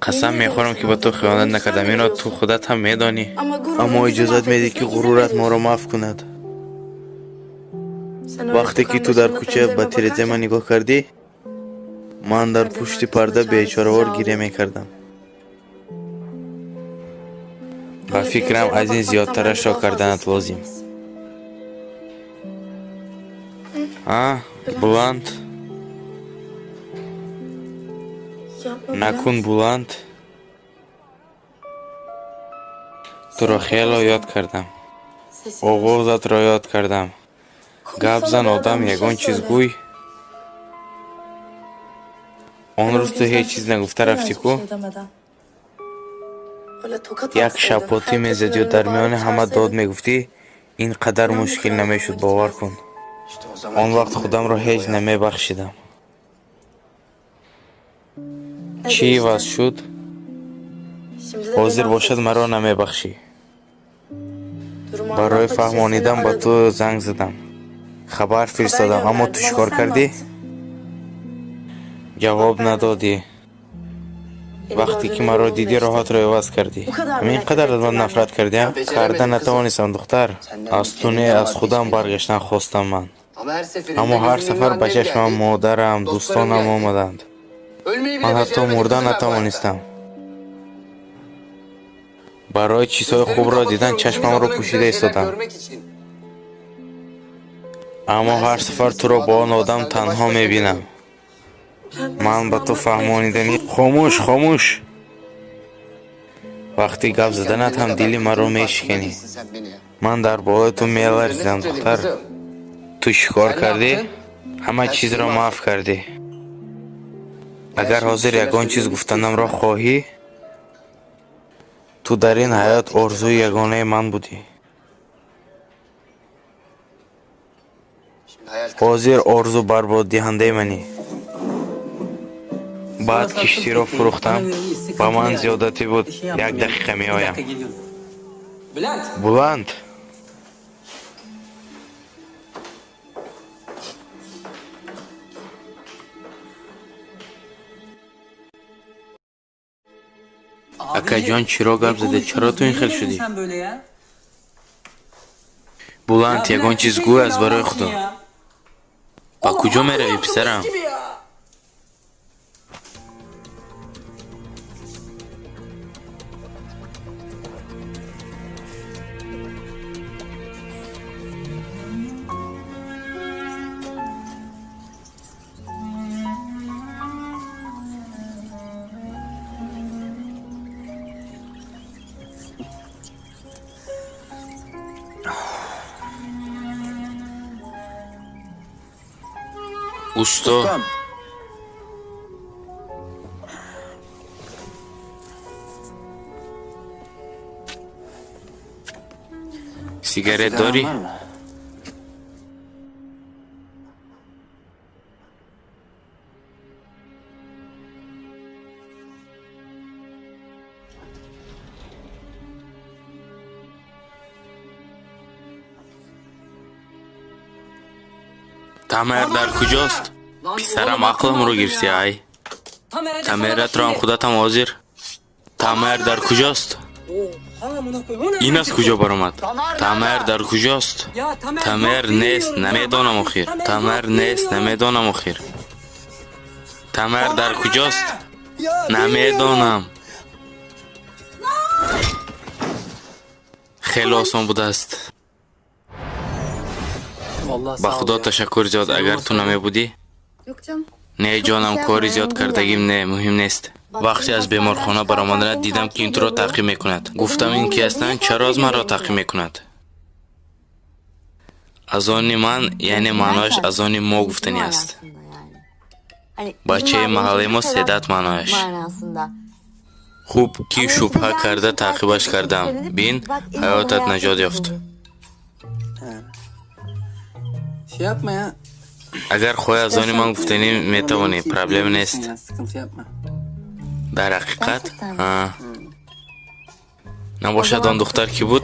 Қасам Yemin мехӯрам, ediyorsun ки ба ту abla. хиёнат Bunu sen накардам. de Инро ту biliyorsun. худат ҳам медонӣ. Ama gururun Аммо bizi иҷозат медиҳӣ, ки mahvetmesine izin ғурурат моро veriyorsun. маҳв кунад. Sen öyle Вақте ки sokağın ту дар başında кӯча ба pencereme тирезаи ман bakarken нигоҳ кардӣ, ман дар perdenin пушти arkasında парда çaresizce бечоравор гиря ağlıyordum. мекардам. Ба Öyle фикрам, pencereme аз ин bakmaktan bence зиёдтарашро daha карданат fazlası лозим. olmaz. А, Буланд, Yapma накун, Bülent. Буланд. Туро Seni çok хело ёд özledim. кардам. Sesini özledim. Оғозатро ёд кардам. Гап Konuşsana зан, be одам, adam, bir ягон şey чиз söyle. гӯй. Он Ben o рӯз gün ту sen ҳеҷ чиз susup нагуфта gittin ya рафтӣ hiçbir ку? şey demeden. Öyle tokat Як atsaydın, шапотӣ herkesin мезадию önünde дар bağırıp миёни ҳама дод çağırsaydın мегуфтӣ, ин қадар inan bu мушкил kadar zoruma намешуд, бовар gitmezdi. кун. İşte o zaman Он вақт kendimi худамро bu ҳеҷ yaptım. намебахшидам. Ne Чӣ иваз değişti? шуд? Şimdi de beni Ҳозир бошад, маро affetmiyorsun. намебахшӣ. Durumu Барои anlatmak için seni фаҳмонидан ба aradım. ту занг задам, хабар Haber фиристодам, аммо ту gönderdim чӣ ama кор sen ne кардӣ? yaptın? Ҷавоб Cevap vermedin. надодӣ. Вақте ки маро дидӣ, роҳатро иваз кардӣ. Ҳамин қадар аз ман нафрат кардиам? Карда натавонистам, духтар. Аз ту не, аз худам баргаштан хостам ман. Аммо ҳар сафар ба чашмам модарам, дӯстонам омаданд. Ман ҳатто мурда натавонистам. Барои чизҳои хубро дидан чашмамро пӯшида истодам. Аммо ҳар сафар туро бо он одам танҳо мебинам. Ман ба ту фаҳмонидани... Хомӯш, хомӯш! Вақти гап заданат ҳам дили маро мешиканӣ. Ман дар болои ту меларзидам, духтар. Ту чӣ кор кардӣ? Ҳама чизро маҳв кардӣ. Агар ҳозир ягон чиз гуфтанамро хоҳӣ, ту дар ин ҳаёт орзуи ягонаи ман будӣ. Ҳозир орзу барбоддиҳандаи манӣ. Баъд киштиро фурӯхтам. Ба ман зиёдатӣ буд. Як дақиқа меоям. Буланд! Акаҷон, чиро гап задед? Чаро ту ин хел шудӣ? Буланд, ягон чиз гӯй аз барои Худо. Ба куҷо меравӣ, писарам? Усто, сигарет дорӣ? Тамер дар куҷост? Писарам, ақламро гирифтӣ, ай. Тамератро ҳам худатам ҳозир. Тамер дар куҷост? Ин аз куҷо баромад? Тамер дар куҷост? Тамер нест, намедонам охир. Тамер нест, намедонам охир. Тамер дар куҷост? Намедонам. Хеле осон будааст. Ба Худо ташаккур зиёд, агар ту намебудӣ. Не, ҷонам, кори зиёд кардагим не, муҳим нест. Вақте аз беморхона баромаданат дидам, ки ин туро таъқиб мекунад. Гуфтам, ин ки ҳастанд, чаро аз манро таъқиб мекунад? Аз они ман, яъне маънояш аз они мо гуфтанӣ аст. Бачаи маҳаллаи мо Седат маънояш. Хуб, ки шубҳа карда таъқибаш кардам. Бин, ҳаётат наҷот ёфт. Агар хоҳӣ аз они ман гуфтанӣ метавонӣ, проблем нест. Дар ҳақиқат? Набошад он духтар кӣ буд?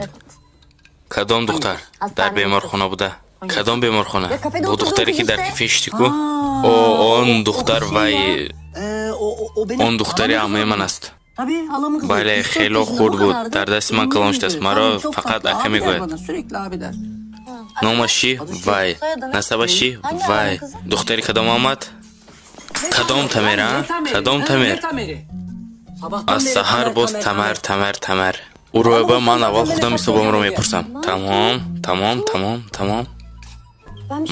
Кадом духтар? Дар беморхона буда. Кадом беморхона? Бо духтаре ки дар кафе шишти ку? О, он духтар вай... Он духтари аммаи ман аст. Бале, хело хурд буд. Дар дасти ман калон шудааст. Маро фақат ака мегӯяд. Номаш чӣ? Вай. Насабаш чӣ? Вай. Духтари кадом омад? Кадом Тамер, а? Кадом Тамер? Аз саҳар боз Тамар, Тамар, Тамар. Уроба ман аввал худам ҳисобамро мепурсам. Тамом, тамом, тамом, тамом.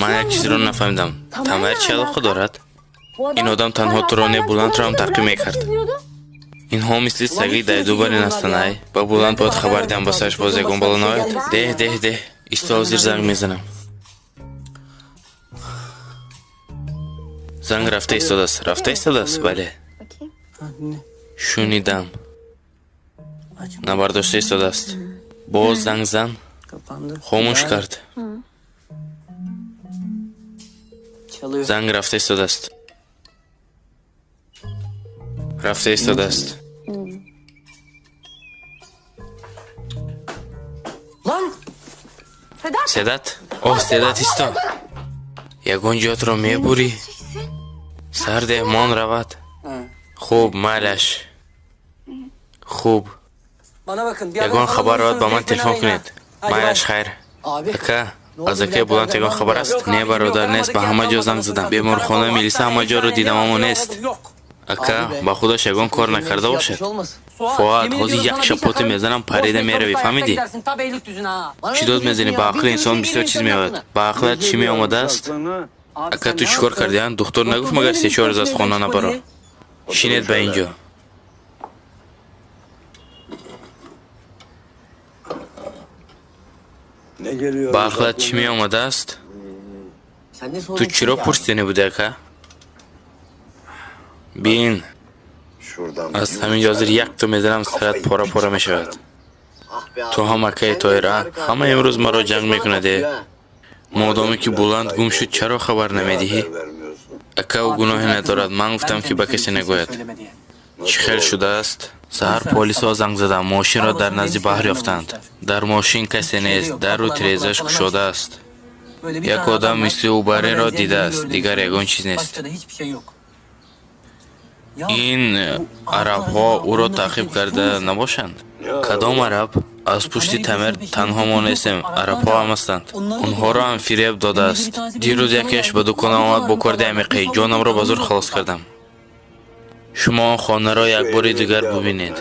Ман як чизро нафаҳмидам. Тамар чӣ алоқа дорад? Ин одам танҳо туро не, Буландро ҳам таъқиб мекард. Инҳо мисли саги дайдубарин ҳастанд, ай. Ба Буланд бояд хабар диҳам, ба сараш боз ягон бало наояд. Деҳ, деҳ, деҳ. Исто, ҳозир занг мезанам. Занг рафта истодааст. Рафта истодааст? Бале. Шунидам. Набардошта истодааст. Боз занг зан. Хомӯш кард. Занг рафта истодааст. Рафта истодааст. Седат? Оҳ, Седат, исто. Ягон ҷоятро мебурӣ? Сарде мон равад. Хуб, майлаш. Хуб, ягон хабар ояд, ба ман телефон кунед. Майлаш, хайр. Ака, аз акаи Буланд ягон хабар аст? Не, бародар, нест. Ба ҳама ҷо занг задам, беморхона, милиса, ҳама ҷоро дидам, аммо нест. Ака, ба худаш ягон кор накарда бошад? Фуад, ҳозир як шапоте мезанам, парида меравӣ, фаҳмидӣ? Чӣ дод мезанӣ? Ба ақли инсон бисёр чиз меояд. Ба ақлат чӣ меомадааст? Ака, ту чӣ кор кардӣ, а? Духтур нагуфт, магар се-чор рӯз аз хона набаро? Шинед ба ин ҷо. Ба ақлат чӣ меомадааст? Ту чиро пурсидани будӣ, ака? Бин, аз ҳамин ҷо ҳозир якто мезанам, сарат пора-пора мешавад. Ту ҳам, акаи Тоҳир, а? Ҳама имрӯз маро ҷанг мекунад, э? Модоме ки Буланд гум шуд, чаро хабар намедиҳӣ? Ака, ӯ гуноҳе надорад. Ман гуфтам, ки ба касе нагӯяд. Чӣ хел шудааст? Саҳар полисҳо занг задам, мошинро дар назди баҳр ёфтанд. Дар мошин касе нест, дару тирезааш кушодааст. Як одам мисли ӯ бареро дидааст, дигар ягон чиз нест. Ин арабҳо ӯро таъқиб карда набошанд? Кадом араб? Аз пушти тамер танҳо мо нестем, арабҳо ҳам ҳастанд. Онҳоро ҳам фиреб додааст. Дирӯз якеаш ба дуконам омад бо корди амиқӣ, ҷонамро ба зур халос кардам. Шумо он хонаро як бори дигар бубинед.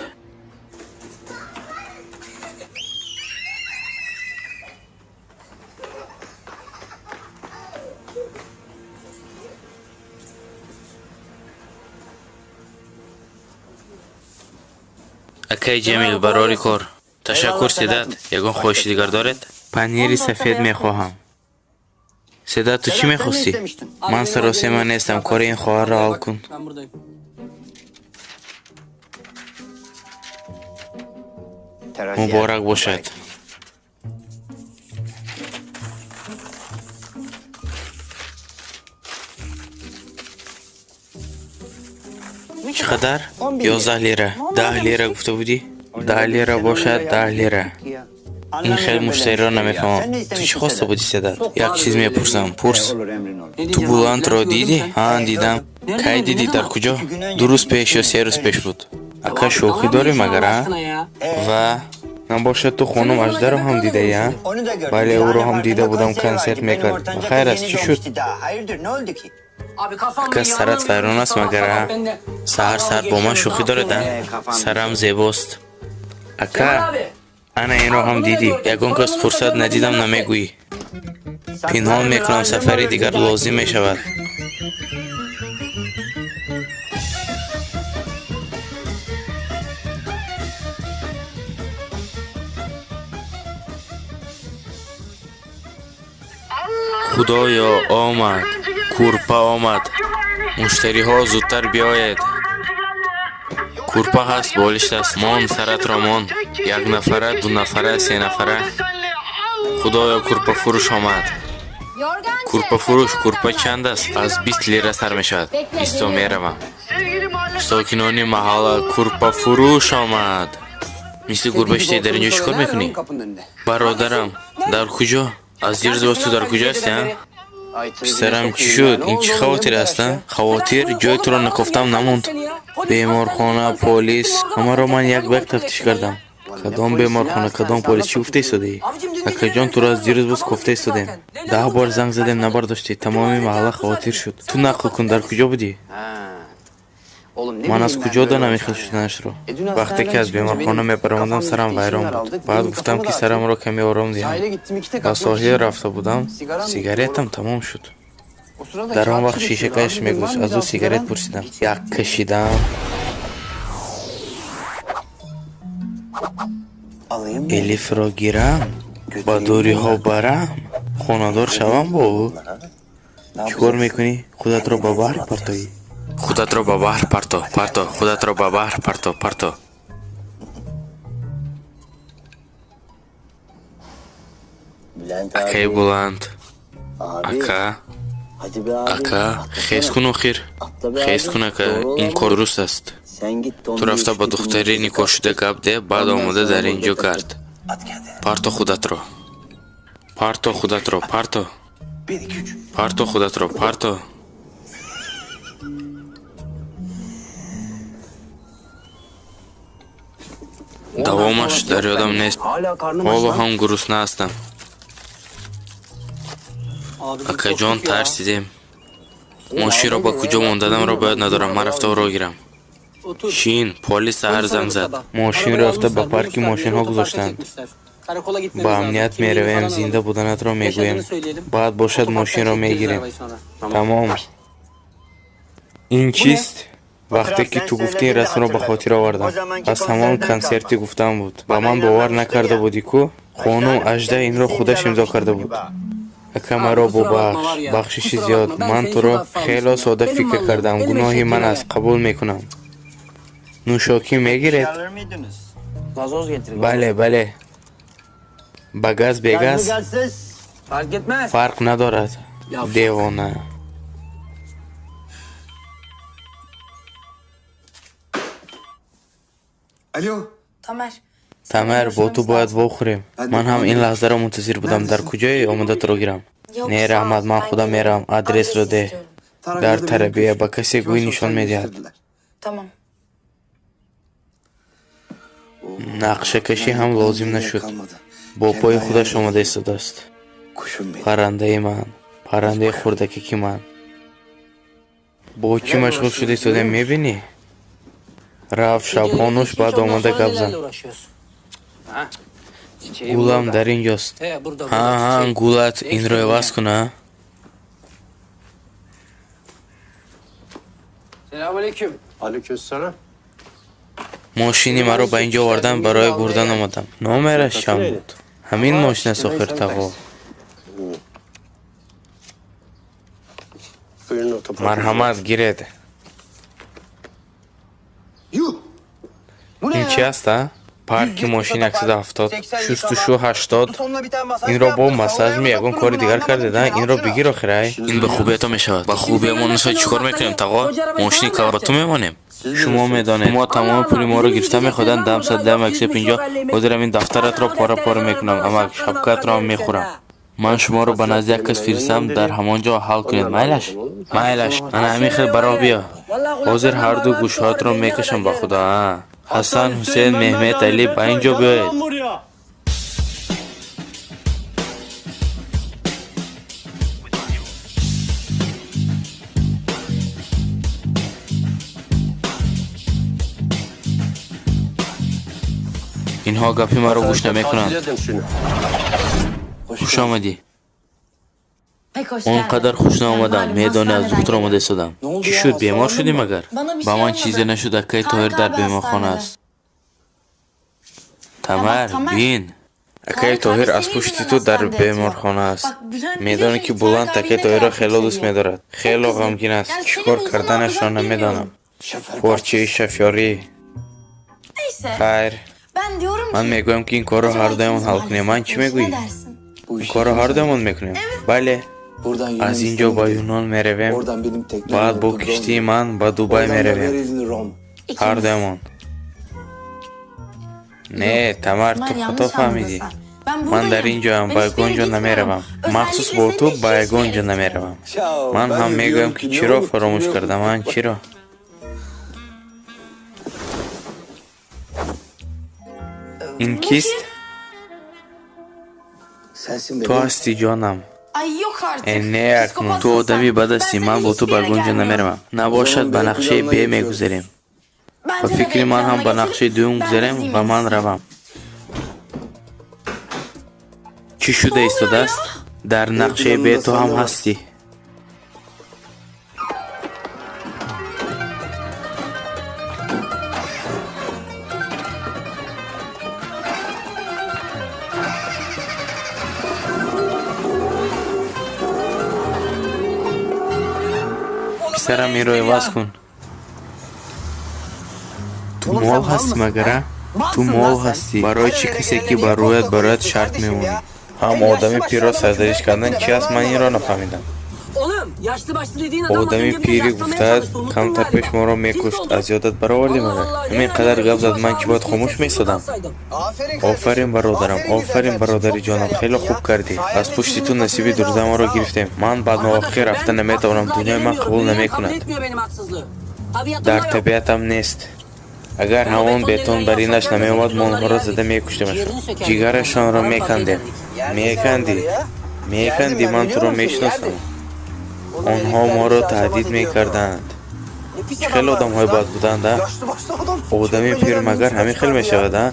Акаи Ҷамил, барори кор. Ташаккур, Седат. Ягон хоҳиши дигар доред? Панири сафед мехоҳам. Седат, ту чӣ мехостӣ? Ман саросема нестам, кори ин хоҳарро ҳал кун. Муборак бошад. Чӣ қадар? 11 лира. 10 лира гуфта будӣ? 10 лира бошад, 10 лира. Ин хел муштариро намефаҳмам. Ту чӣ хоста будӣ, Седат? Як чиз мепурсам. Пурс. Ту Буландро дидӣ? Ҳа, дидам. Кай дидӣ? Дар куҷо? 2 рӯз пеш ё 3 рӯз пеш буд. Ака, шӯхӣ дорӣ магар, а? Ва набошад, ту хонум Аждаро ҳам дидаӣ, а? Бале, ӯро ҳам дида будам, консерт мекард. Ба хайр аст, чӣ шуд? Ака, сарат вайрон аст магар, а? Саҳар саҳар бо ман шӯхӣ доред, а? Сарам зебост. Ака, ана инро ҳам дидӣ. Ягон кас фурсат надидам, намегӯӣ. Пинҳон мекунам, сафари дигар лозим мешавад. Худоё, омад, кӯрпа омад. Муштариҳо, зудтар биёед. Кӯрпа ҳаст, болишт аст. Мон, саратро мон. Як нафара, ду нафара, се нафара. Худоё, кӯрпафурӯш омад. Кӯрпафурӯш, кӯрпа чанд аст? Аз 20 лира сар мешавад. Исто, меравам. Сокинони маҳалла, кӯрпафурӯш омад. Мисли гурба шидӣ, дар ин ҷо чӣ кор мекунӣ? Бародарам, дар куҷо? Аз дирӯз боз ту дар куҷо ҳастӣ, а? Писарам, чӣ шуд? Ин чӣ хавотир аст, а? Хавотир? Ҷои туро накофтам намонд. Беморхона, полис, ҳамаро ман як ба як тафтиш кардам. Кадом беморхона, кадом полис, чӣ гуфта истодаӣ? Акаҷон, туро аз дирӯз боз кофта истодем. 10 бор занг задем, набардоштӣ. Тамоми маҳалла хавотир шуд. Ту нақл кун, дар куҷо будӣ? Ман аз куҷо донам ин хел шуданашро? Вақте ки аз беморхона мебаромадам, сарам вайрон буд. Баъд гуфтам, ки сарамро каме ором диҳам. Ба соҳил рафта будам, сигаретам тамом шуд. Дар он вақт шишакаш мегузашт, аз ӯ сигарет пурсидам. Як кашидам. Элифро гирам, ба дуриҳо барам, хонадор шавам бо ӯ. Чӣ кор мекунӣ? Худатро ба баҳр партоӣ. Худатро ба баҳр парто, парто, худатро ба баҳр парто, парто. Акаи Буланд, ака, ака, хез кун охир. Хез кун, ака, ин кор дуруст аст. Ту рафта ба духтари никоҳшуда гап де, баъд омода дар ин ҷо гард. Парто худатро. Парто худатро, парто. Парто худатро, парто. Давомаш дар ёдам нест. Ҳоло ҳам гурусна ҳастам. Акаҷон, тарсидем. Мошинро ба куҷо мондадамро бояд надорам. Ман рафта ӯро гирам. Шин, полис саҳар занг зад. Мошинро ёфта ба парки мошинҳо гузоштанд. Ба амният меравем, зинда буданатро мегӯем. Баъд бошад мошинро мегирем. Тамом. Ин чист? Вақте ки ту гуфтӣ, ин расмро ба хотир овардам. Аз ҳамон консерти гуфтам буд. Ба ман бовар накарда будӣ ку? Хонум Ажда инро худаш имзо карда буд. Ака, маро бубахш. Бахшиши зиёд. Ман туро хело сода фикр кардам. Гуноҳи ман аст, қабул мекунам. Нӯшокӣ мегиред? Бале, бале. Ба газ бегаз? Фарқ надорад. Девона. Тамар, бо ту бояд вохӯрем. Ман ҳам ин лаҳзаро мунтазир будам. Дар куҷое омода туро гирам? Не, раҳмат, ман худам меравам. Адресро деҳ. Дар тарабия ба касе гӯй нишон медиҳад. Нақшакашӣ ҳам лозим нашуд. Бо пои худаш омода истодааст. Паррандаи ман, паррандаи хурдакаки ман. Бо чӣ машғул шуда истодем, мебинӣ? Рафт шабҳонуш, баъд омода гап зан. Гулам дар ин ҷост. Ҳа, ҳа, гулат инро иваз кун, а? Мошини маро ба ин ҷо овардан барои бурдан омадам. Номераш чанд буд? Ҳамин мошин аст охир, тағо. Марҳамат, гиред. Ин чи аст, а? Парки мошин 170, шустушу 80. Инро бо массажми ягон кори дигар кардед, а? Инро бигир охир, ай. Ин ба хубиято мешавад. Ба хубиямон нашавад, чӣ кор мекунем, тағо? Мошини калон ба ту мемонем? Шумо медонед, шумо тамоми пули моро гирифта мехоҳанд. Дам сад, дам 150. Ҳозирам ин дафтаратро пора-пора мекунам, амак, шапкаатро ҳам мехӯрам. Ман шуморо ба назди як кас фирстам, дар ҳамон ҷо ҳал кунед. Майлаш? Майлаш. Ана ҳамин хел ба роҳ биё. Ҳозир ҳарду гӯшҳоятро мекашам ба худо, а? Ҳасан, Ҳусейн, Меҳмет, Алӣ, ба ин ҷо биёед. Инҳо гапи маро гӯш намекунанд. Хуш омадӣ. Он қадар хуш наомадам. Медонӣ, аз духтур омода истодам. Чӣ шуд, бемор шудӣ магар? Ба ман чизе нашуд, акаи Тоҳир дар беморхона аст. Тамар, бин. Акаи Тоҳир аз пушти ту дар беморхона аст. Медонӣ ки Буланд акаи Тоҳирро хело дӯст медорад. Хело ғамгин аст. Чӣ кор карданашро намедонам. Порчаи шофёрӣ. Хайр. Ман мегӯям, ки ин корро ҳардуямон ҳал кунем. Ман чӣ мегӯӣ? Ин корро ҳардуямон мекунем. Бале. Аз ин ҷо ба Юнон меравем, баъд бо киштии ман ба Дубай меравем. Ҳардуямон. Не, Тамар, ту хато фаҳмидӣ. Ман дар ин ҷоям, ба ягон ҷо намеравам. Махсус бо ту ба ягон ҷо намеравам. Ман ҳам мегӯям, ки чиро фаромӯш кардам, ман чиро? Ин кист? Ту ҳастӣ, ҷонам. Не, акнун ту одами бад ҳастӣ. Ман бо ту ба ягон ҷо намеравам. Набошад, ба нақшаи Б мегузарем. Ба фикри ман ҳам ба нақшаи дуюм гузарем ва ман равам. Чӣ шуда истодааст? Дар нақшаи Б ту ҳам ҳастӣ. Писарам, инро иваз кун. Ту мол ҳастӣ магара? Ту мол ҳастӣ. Барои чӣ касе ки ба рӯят барояд шарт мемонӣ? Ҳам одами пирро сарзаниш кардан чи аст, ман инро нафаҳмидам. Одами пири гуфтааст, камтар пеш моро мекушт, аз ёдат баровардӣ магар? Ҳамин қадар гап зад, ман чӣ бояд хомӯш меистодам? Офарин, бародарам, офарин, бародари ҷонам, хеле хуб кардӣ. Аз пушти ту насиби дурзамонро гирифтем. Ман бадмувофиқӣ рафта наметавонам, дунёи ман қабул намекунад. Дар табиатам нест. Агар ҳамон бетон баринаш намеомад, мо онҳоро зада мекуштемашон. Ҷигарашонро мекандем. Мекандӣ? Мекандӣ, ман туро мешиносам. Онҳо моро таҳдид мекарданд. Чӣ хел одамҳои бад буданд, а? Одами пир магар ҳамин хел мешавад, а?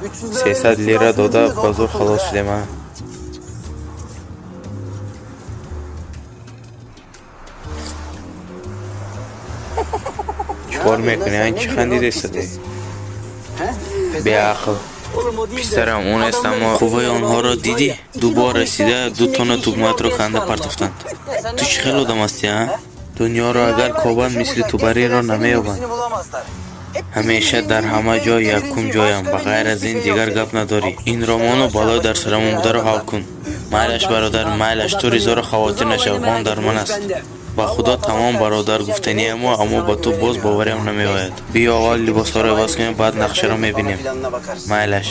300 лира дода ба зур халос шудем, а? Чӣ кор мекунӣ, а? Чӣ хандида истодӣ? Беақл. Писарам, он нест, аммо қувваи онҳоро дидӣ? Ду бор расида ду тонна тугматро канда партофтанд. Ту чӣ хел одам ҳастӣ, а? Дунёро агар кобанд, мисли ту баринро намеёбанд. Ҳамеша дар ҳама ҷой якум ҷоям. Ба ғайр аз ин дигар гап надорӣ. Ин роману балои дар сарамон бударо ҳал кун. Майлаш, бародар, майлаш, ту Ризоро хавотир нашав, он дар ман аст. Ба худо тамом бародар гуфтаниамо, аммо ба ту боз бовариам намеояд. Биё аввал либосҳоро иваз кунем, баъд нақшаро мебинем. Майлаш.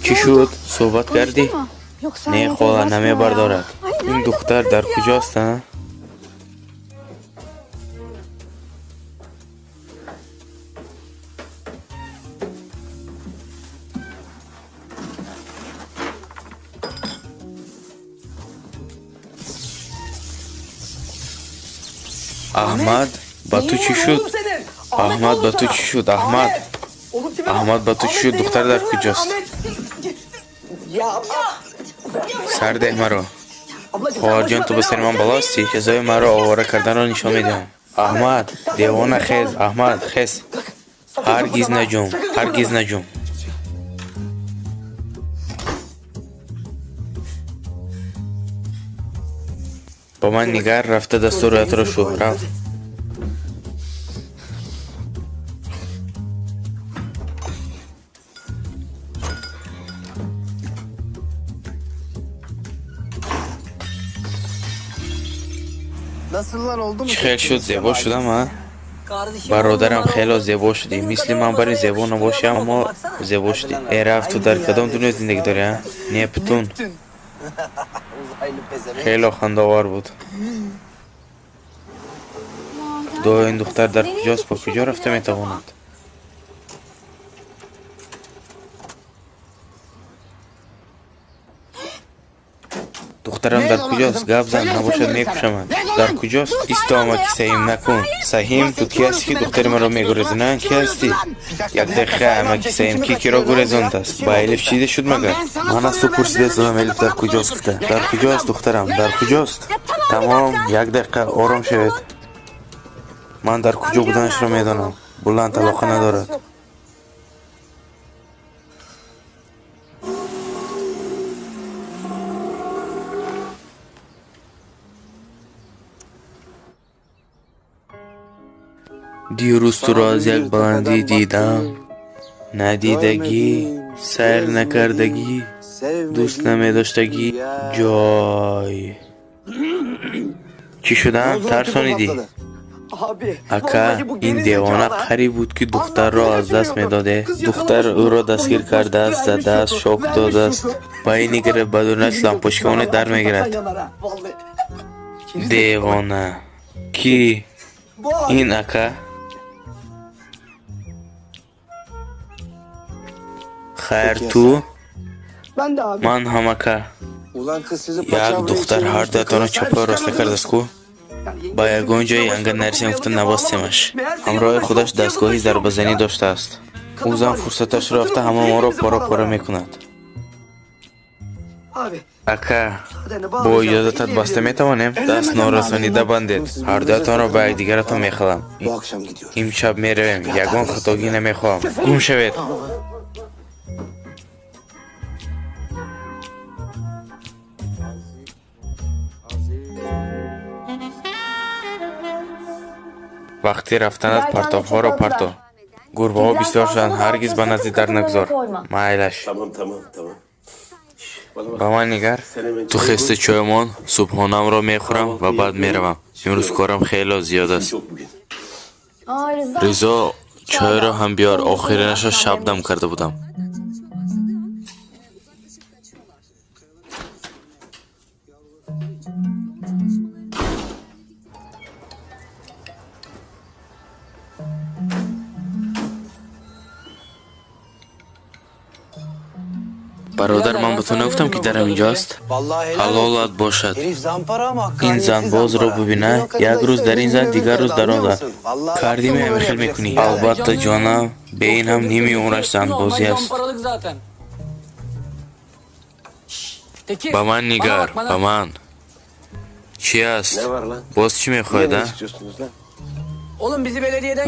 Чӣ шуд? Суҳбат кардӣ? Не, хола, намебардорад. Ин духтар дар куҷост, а? Аҳмад, ба ту чӣ шуд? Аҳмад, ба ту чӣ шуд? Аҳмад, Аҳмад, ба ту чӣ шуд? Духтар дар куҷост? Сардеҳ маро. Хоҳарҷон, ту ба сари ман бало ҳастӣ? Ҷазои маро овора карданро нишон медиҳам. Аҳмад, девона, хез! Аҳмад, хез! Ҳаргиз наҷум, ҳаргиз наҷум. Ба ман нигар, рафта дасту рӯятро шӯ. Рав. Чӣ хел шуд? Зебо шудам, а? Бародарам, хело зебо шудӣ. Мисли ман барин зебо набошӣ, аммо зебо шудӣ. Э, рафт, ту дар кадом дунё зиндагӣ дорӣ, а? Нептун. Хело хандаовар буд. Худоё, ин духтар дар куҷост? Ба куҷо рафта метавонад? Духтарам дар куҷост? Гап зан, набошад мекушамад. Дар куҷост? Исто, амаки Саҳим, накун. Саҳим, ту ки ҳастӣ, ки духтари маро мегурезонӣ? Ки ҳастӣ? Як дақиқа, амаки Саҳим, ки киро гурезондааст? Ба Элиф чизе шуд магар? Ман аз ту пурсида истодам, Элиф дар куҷост гуфта. Дар куҷост, духтарам? Дар куҷост? Тамом, як дақиқа, ором шавед. Ман дар куҷо буданашро медонам. Буланд алоқа надорад. Дирӯз туро аз як баландӣ дидам. Надидагӣ, сайр накардагӣ, дӯст намедоштагӣ ҷой. Чӣ шудам? Тарсонидӣ? Ака, ин девона қариб буд, ки духтарро аз даст медоде. Духтар ӯро дастгир кардааст, задааст, шок додааст. Ба ин нигара ба дунаш лампочкаоне дар мегирад. Девона. Кӣ? Ин ака? Хайр, ту? Ман ҳам, ака. Як духтар ҳар дуятонро чапҳои роста кардааст ку? Ба ягон ҷой янга нарисем гуфта набастемаш. Ҳамроҳи худаш дастгоҳи зарбазанӣ доштааст. Ӯ зан фурсаташро ёфта ҳама моро пора-пора мекунад. Ака, бо иҷозатат баста метавонем? Даст норасонида бандед. Ҳар дуятонро ба якдигаратон мехалам. Имшаб меравем, ягон хатогӣ намехоҳам. Гум шавед! Вақти рафтанат партовҳоро парто. Гурбаҳо бисёр шуданд, ҳаргиз ба назди дар нагузор. Майлаш. Ба ман нигар. Ту хеста чоймон, субҳонамро мехӯрам ва баъд меравам. Имрӯз корам хело зиёд аст. Ризо, чойро ҳам биёр. Охиринашро шаб дам карда будам. Бародар, ман ба ту нагуфтам, ки дар ҳамин ҷо аст? Ҳалолат бошад. Ин занбозро бубина, як рӯз дар ин зан, дигар рӯз дар он зан. Кардӣ ҳамин хел мекунӣ? Албатта, ҷонам, бе ин ҳам ними умраш занбозӣ аст. Ба ман нигар, ба ман. Чӣ аст? Боз чӣ мехоҳед, а?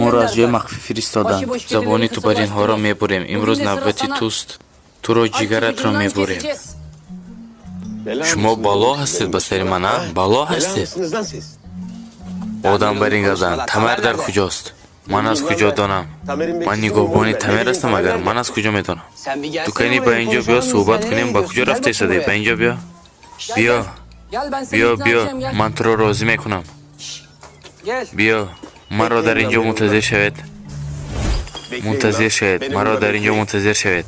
Онро аз ҷои махфӣ фиристоданд. Забони ту баринҳоро мебурем. Имрӯз навбати туст. Туро ҷигаратро мебурем. Шумо бало ҳастед ба сари ман, а? Бало ҳастед? Одам бар ин гап зан. Тамар дар куҷост? Ман аз куҷо донам? Ман нигоҳбони Тамер ҳастам, агар ман аз куҷо медонам? Ту кани ба ин ҷо биё, суҳбат кунем. Ба куҷо рафта истодаӣ? Ба ин ҷо биё. Биё. Биё, биё. Ман туро розӣ мекунам. Биё. Маро дар ин ҷо мунтазир шавед. Мунтазир шавед. Маро дар ин ҷо мунтазир шавед.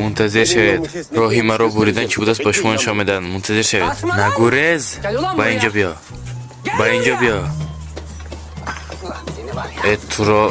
Мунтазир шавед. Роҳи маро буридан чӣ будааст, ба шумо нишон медиҳанд. Мунтазир шавед. Нагурез! Ба ин ҷо биё. Ба ин ҷо биё. Э, туро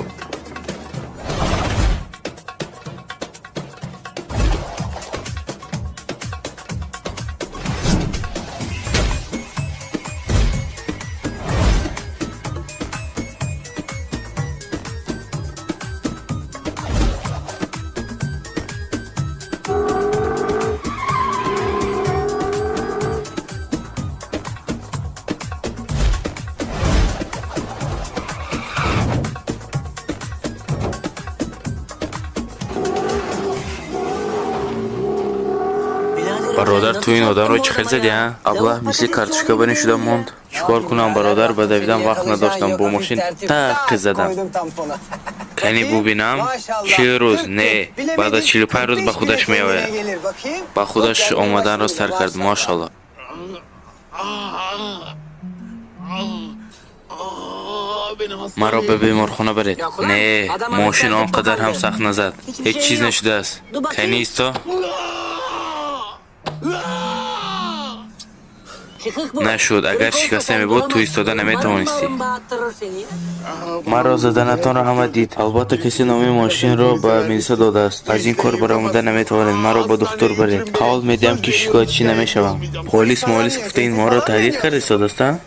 Бародар, ту ин одамро чӣ хел задӣ, а? Аблаҳ мисли картошка барин шуда монд. Чӣ кор кунам, бародар? Ба давидан вақт надоштам, бо мошин таққи задам. Кани бубинам, 40 рӯз, не, баъд аз 45 рӯз ба худаш меояд. Ба худаш омаданро сар кард, мошалло. Маро ба беморхона баред. Не, мошин он қадар ҳам сахт назад. Ҳеҷ чиз нашудааст. Кани исто? Нашуд. Агар шикаста мебуд, ту истода наметавонистӣ. Маро заданатонро ҳама дид. Албатта, касе номи мошинро ба милиса додааст. Аз ин кор баромада наметавонед. Маро ба духтур баред. Қавл медиҳам, ки шикоятчӣ намешавам. Полис молис гуфта ин моро таҳдид карда истодааст, а?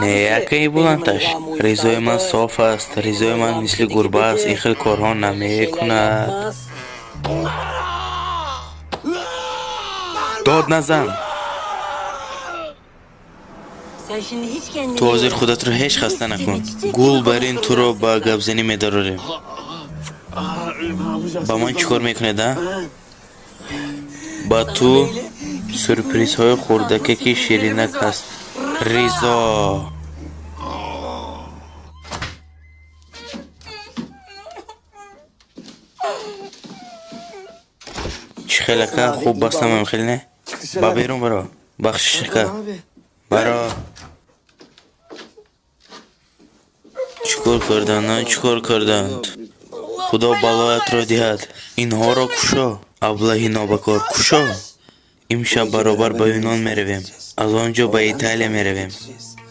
Не, якаи буландташ. Ризои ман соф аст. Ризои ман мисли гурба аст. Ин хел корҳо намекунад. Дод назан. Ту ҳозир худатро ҳеҷ хаста накун. Гул бар ин туро ба гапзанӣ медарорем. Ба ман чӣ кор мекунед, а? Ба ту сюрпризҳои хурдаке, ки ширинак аст. Ризо. Чӣ хел, ака? Хуб бастам, хел не? Ба берун баро. Бахшиш, ака. Баро. Чӣ кор карданд, а? Чӣ кор карданд? Худо балоятро диҳад. Инҳоро кушо, аблаҳи нобакор, кушо. Имшаб баробар ба Юнон меравем. Аз он ҷо ба Италия меравем.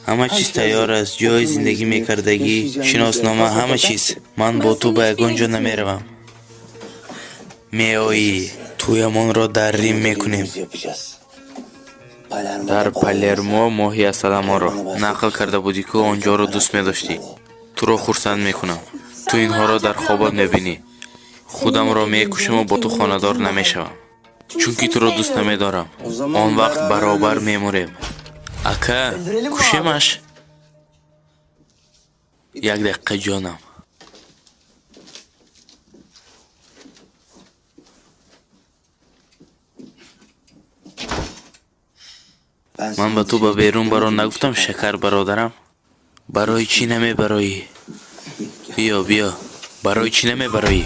Ҳама чиз тайёр аст. Ҷои зиндагӣ мекардагӣ, шиноснома, ҳама чиз. Ман бо ту ба ягон ҷо намеравам. Меоӣ. Тӯямонро дар Рим мекунем. Дар Палермо моҳи асаламонро нақл карда будӣ, ку он ҷоро дӯст медоштӣ. Туро хурсанд мекунам. Ту инҳоро дар хобат мебинӣ. Худамро мекушаму бо ту хонадор намешавам, чунки туро дӯст намедорам. Он вақт баробар мемурем. Ака, кушемаш? Як дақиқа, ҷонам. Ман ба ту ба берун баро нагуфтам, шакар бародарам? Барои чӣ намебароӣ? Биё, биё. Барои чӣ намебароӣ?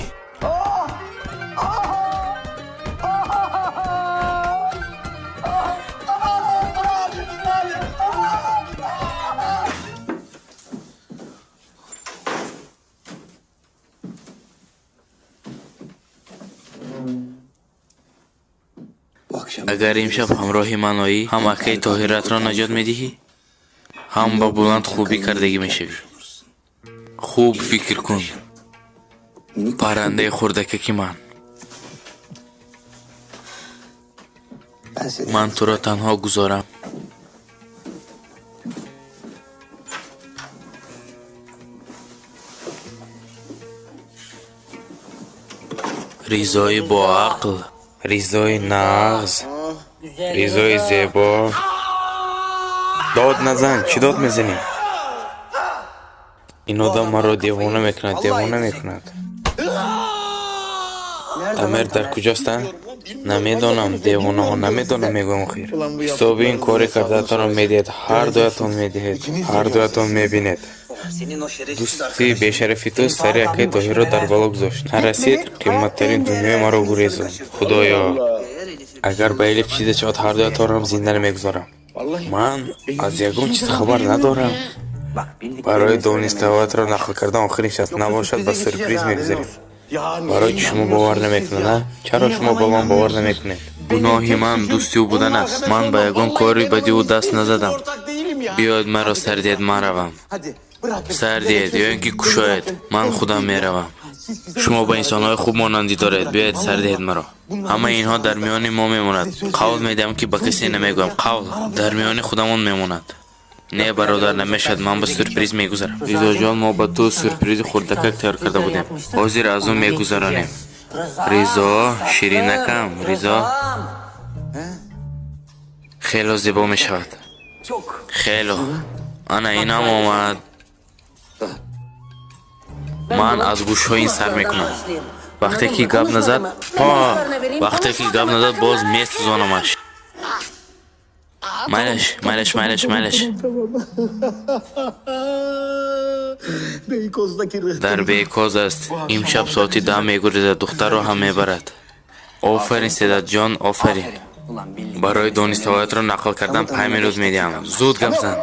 Агар имшаб ҳамроҳи ман оӣ, ҳам акаи Тоҳиратро наҷот медиҳӣ, ҳам ба Буланд хубӣ кардагӣ мешавӣ. Хуб фикр кун, паррандаи хурдакаки ман. Ман туро танҳо гузорам. Ризои боақл, ризои нағз, ризои зебо. Дод назан, чӣ дод мезанӣ? Ин одам маро девона мекунад, девона мекунад. Тамер дар куҷост, а? Намедонам, девонаҳо, намедонам, мегӯям охир. Ҳисоби ин коре кардаатонро медиҳед, ҳар дуятон медиҳед, ҳар дуятон мебинед. Дӯсти бешарафи ту сари акаи Тоҳирро дар бало гузошт. Нарасид, қимматтарин дунёи маро гурезонд. Худоё, агар ба Элиф чизе шавад, ҳар дуятонро зинда намегузорам. Ман аз ягон чиз хабар надорам. Барои донистаҳоятро нақл кардан охирин шаст набошад, ба сюрприз мегузарем. Барои чӣ шумо бовар намекунед, а? Чаро шумо ба ман бовар намекунед? Гуноҳи ман дӯсти ӯ будан аст. Ман ба ягон кори бади ӯ даст назадам. Биёед маро сар диҳед, ман равам. Сар диҳед ё ин ки кушоед, ман худам меравам. Шумо ба инсонҳои хуб монандӣ доред, биёед сар диҳед маро. Ҳамаи инҳо дар миёни мо мемонад. Қавл медиҳам, ки ба касе намегӯям. Қавл дар миёни худамон мемонад. Не, бародар, намешавад, ман ба сюрприз мегузарам. Ризоҷон, мо ба ту сюрпризи хурдакак тайёр карда будем. Ҳозир аз ӯ мегузаронем. Ризо, ширинакам, Ризо. Хело зебо мешавад. Хело. Ана инам омад. Ман аз гӯшҳои ин сар мекунам. Вақте ки гап назад, вақте ки гап назад, боз месӯзонамаш. Майлаш, майлаш, майлаш, майлаш. Дар Бейкоз аст. Имшаб соати 10 мегурезад, духтарро ҳам мебарад. Офарин, Седатҷон, офарин. Барои донистаҳоятро нақл кардан 5 минут медиҳам. Зуд гап зан.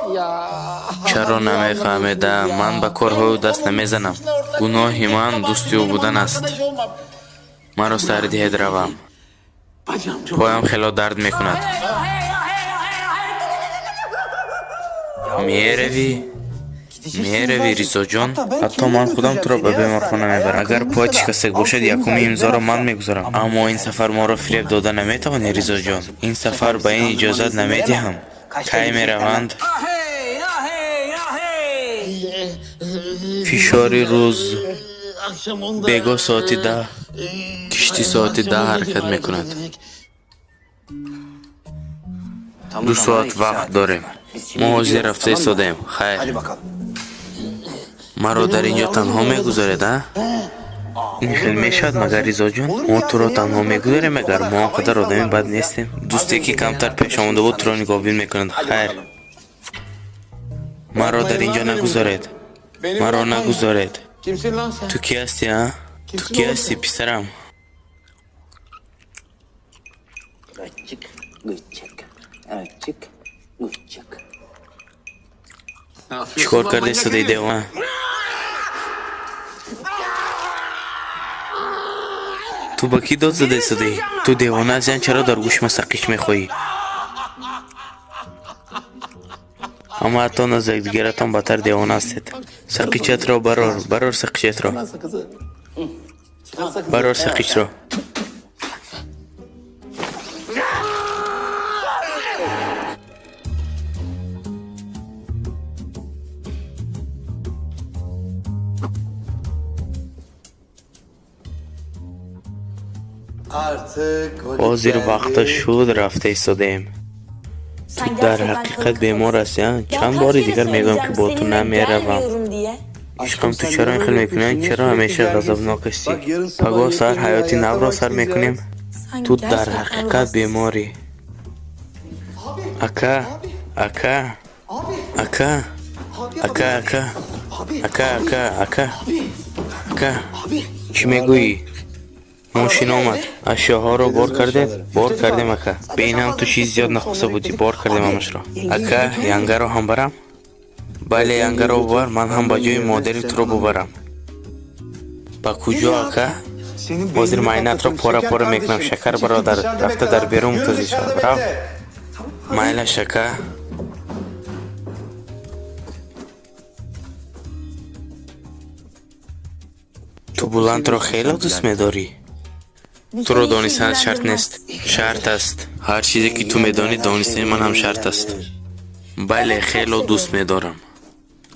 Чаро намефаҳмеда? Ман ба корҳои ӯ даст намезанам. Гуноҳи ман дӯсти ӯ будан аст. Маро сар диҳед, равам. Поям хело дард мекунад. Меравӣ? Меравӣ, Ризоҷон? Ҳатто ман худам туро ба беморхона мебарам. Агар поят шикастаг бошад, якуми имзоро ман мегузорам. Аммо ин сафар моро фиреб дода наметавонӣ, Ризоҷон. Ин сафар ба ин иҷозат намедиҳам. Кай мераванд? Фишори рӯз. Бего соати 10. Киштӣ соати 10 ҳаракат мекунад. 2 соат вақт дорем. Мо ҳозир рафта истодаем. Хайр. Маро дар ин ҷо танҳо мегузоред, а? Ин хел мешавад, магар, Ризоҷон? Мо туро танҳо мегузорем, агар мо он қадар одами бад нестем. Дӯсте ки камтар пеш омада буд, туро нигоҳбин мекунад. Хайр. Маро дар ин ҷо нагузоред. Маро нагузоред. Ту ки ҳастӣ, а? Ту ки ҳастӣ, писарам? Чӣ кор карда истодаи, девона? Ту ба кӣ дод зада истодаӣ? Ту девона ҳастӣ, чаро дар гӯши ман саққич мехоҳӣ? Ҳамаатон аз якдигаратон бадтар девона ҳастед. Саққичатро барор, барор саққичатро. Барор саққичро. Ҳозир вақташ шуд, рафта истодаем. Ту дар ҳақиқат бемор ҳастӣ, а? Чанд бори дигар мегӯям, ки бо ту намеравам. Ишқам, ту чаро ин хел мекунӣ? Чаро ҳамеша ғазабнок ҳастӣ? Пагоҳ саҳар ҳаёти навро сар мекунем. Ту дар ҳақиқат беморӣ. Ака, ака, ака, ака, ака, ака, ака, ака, ака, чӣ мегӯӣ? Мошин омад. Ашёҳоро бор кардед? Бор кардем, ака. Бе ин ҳам ту чиз зиёд нахоста будӣ. Бор кардем ҳамашро. Ака, янгаро ҳам барам? Бале, янгаро бубар, ман ҳам ба ҷои модари туро бубарам. Ба куҷо, ака? Senin Ҳозир beynini майнатро patlatırım. пора Şeker пора мекунам. kardeşim. Шакар Çekil бародар, dışarıda рафта bekle дар lan. берун Yürü мунтазир шав. dışarıda Рав. bekle. Майлаш, ака. Ту Буландро хеле дӯст медорӣ. Bu Туро seni hiç донистан шарт ilgilendirmez. нест. Шарт аст. Ҳар чизе ки ту медонӣ, донистани ман ҳам шарт аст. Бале, хело дӯст медорам.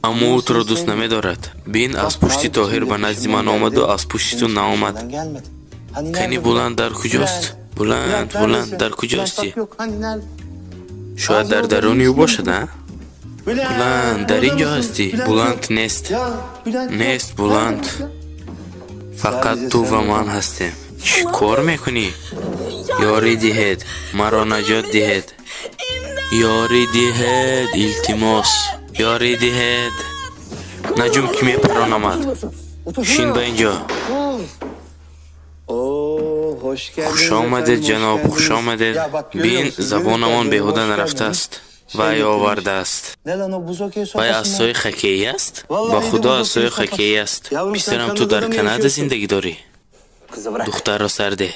Аммо ӯ туро дӯст намедорад. Бин, аз пушти Тоҳир ба назди ман омаду аз пушти ту наомад. Gelmedi. Hani Кани nerede Буланд дар куҷост? Bülent? Буланд, Bülent Буланд neredesin? дар Bülent куҷости? bak yok. Hani nerede? Шояд дар даруни ӯ бошад, а? Bülent, Буланд, дар ин orada ҷо mısın? ҳастӣ? Bülent Буланд yok. нест. Ya Bülent yok. Нест, Буланд. Nerede Bülent? Фақат ту ва ман ҳастем. Чӣ кор мекунӣ? Ёрӣ диҳед, маро наҷот диҳед. Ёрӣ диҳед, илтимос. Ёрӣ диҳед. Наҷум кӣ мепаронамад? Шин ба ин ҷо. Oo, hoş geldiniz Хуш омадед, efendim, hoş ҷаноб, хуш geldiniz. омадед. Ya bak görüyor Бин, musun? Gönül забонамон kendini беҳуда hoş geldiniz. нарафтааст. Şey Вай getirmiş. овардааст. Ne lan o buz okey Вай sopası аз mı? сои хоккеӣ аст? Ба Валлоҳи худо бuz аз сои okey sopası. хоккеӣ аст. Yavrum sen Писарам, ту Kanada'da дар mı Канада yaşıyorsun? зиндагӣ дорӣ? Kızı bırak. Духтарро сарде.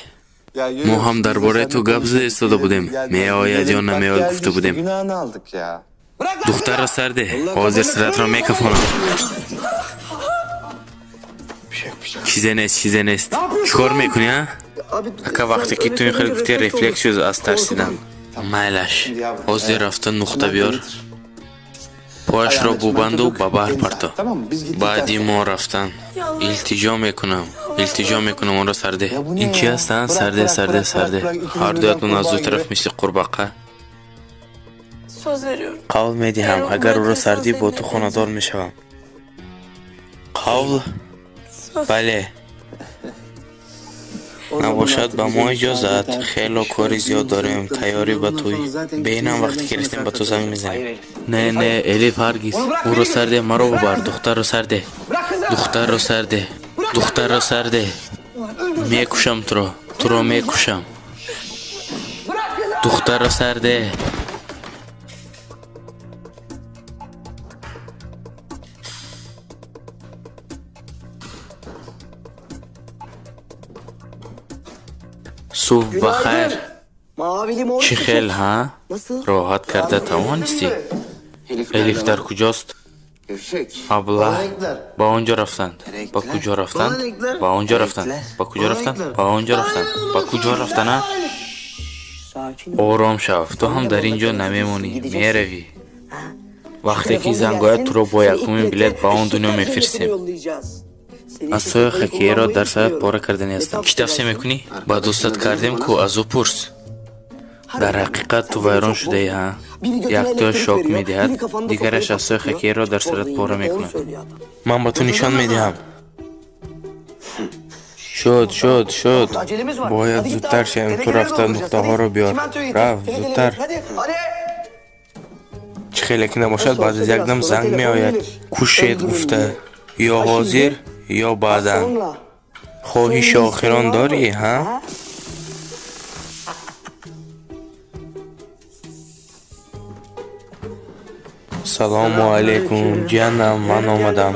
Ya Мо görüyor ҳам musun? дар Biz de бораи ту seninle гап зада konuştuk. истода Gidelim, будем. gel, Меояд ё gidelim. Bak намеояд geldi гуфта işte, будем. Günahını aldık ya. Духтарро сарде. Ҳозир саратро мекафонам. Чизе нест, чизе нест. Чӣ кор мекунӣ, а? Abi Ака, вақте ки ту ин хел гуфтӣ, рефлекс шуд, аз тарсидан. Майлаш. Ҳозир рафта нуқта биёр. Пояшро бубанду ба баҳр парто. Tamam mı? Biz gittikten Баъди sonra. мо рафтан. Илтиҷо мекунам. Илтиҷо мекунам, онро сарде. Ya bu ne Ин чи ya? аст, а? Bırak Сарде, bırak сарде, bırak bırak сарде. bırak. İkimiz birden Ҳардуятон аз ду kurbağa тараф gibi. мисли қурбақа. Söz veriyorum. Қавл медиҳам, Eğer onu агар ӯро bırakırsan сардӣ, бо seninle ту хонадор evleneceğim. мешавам. Қавл? Söz. Бале. O zaman Набошад, artık ба bize мо müsaade иҷозат. yeter. Хело кори Şöyle зиёд дорем, unuttum. тайёрӣ ба Bundan тӯй. sonra zaten Бинам, gittiğimiz вақте yerden ки sana расидем, ба kart ту занг atacağım. мезанем. Hayır Elif. Не, не, Элиф, ҳаргиз. Ӯро сарде, маро бубар. Духтарро сарде. Духтарро сарде. Духтарро сарде. Мекушам туро. Туро мекушам. Духтарро сарде. Субҳ ба хайр. Mavili mor Чӣ хел, ҳа? Nasıl? Роҳат карда тавонистӣ? Elif Элиф nerede дар lan? куҷост? Gevşek. Абла Renkler. ба он ҷо рафтанд. Ба куҷо рафтанд? Ба он ҷо рафтанд. Ба куҷо рафтанд? Ба он ҷо рафтанд. Ба куҷо рафтанд, а? Sakin. Ором шав, ту ҳам дар ин ҷо намемонӣ, меравӣ. Вақте ки занг ояд, туро бо якумин билет ба он дунё мефирстем. Аз сои хоккеиро дар сарат пора кардани ҳастам. Чӣ тавсия мекунӣ? Ба дӯстат кардем ку, аз ӯ пурс. Дар ҳақиқат ту вайрон шудаӣ, ҳа? Яктояш шок медиҳад, дигараш аз сои хоккеиро дар сарат пора мекунад. Ман ба ту нишон медиҳам. Шуд, шуд, шуд. Acelemiz var. Бояд Hadi git зудтар daha. шавем. Ту Tenekeleri рафта dolduracağız. Hadi нуқтаҳоро git. биёр. Çimentoyu getir. Рав, Tenekeleri зудтар. getir. Hadi, hadi. Чӣ хеле ки набошад, баъд аз як дам занг меояд. Кушед гуфта. Ё ҳозир, ё баъдан. Sonra. Хоҳиши охирон дорӣ, ҳа? Салому алайкум, ҷанам, ман омадам.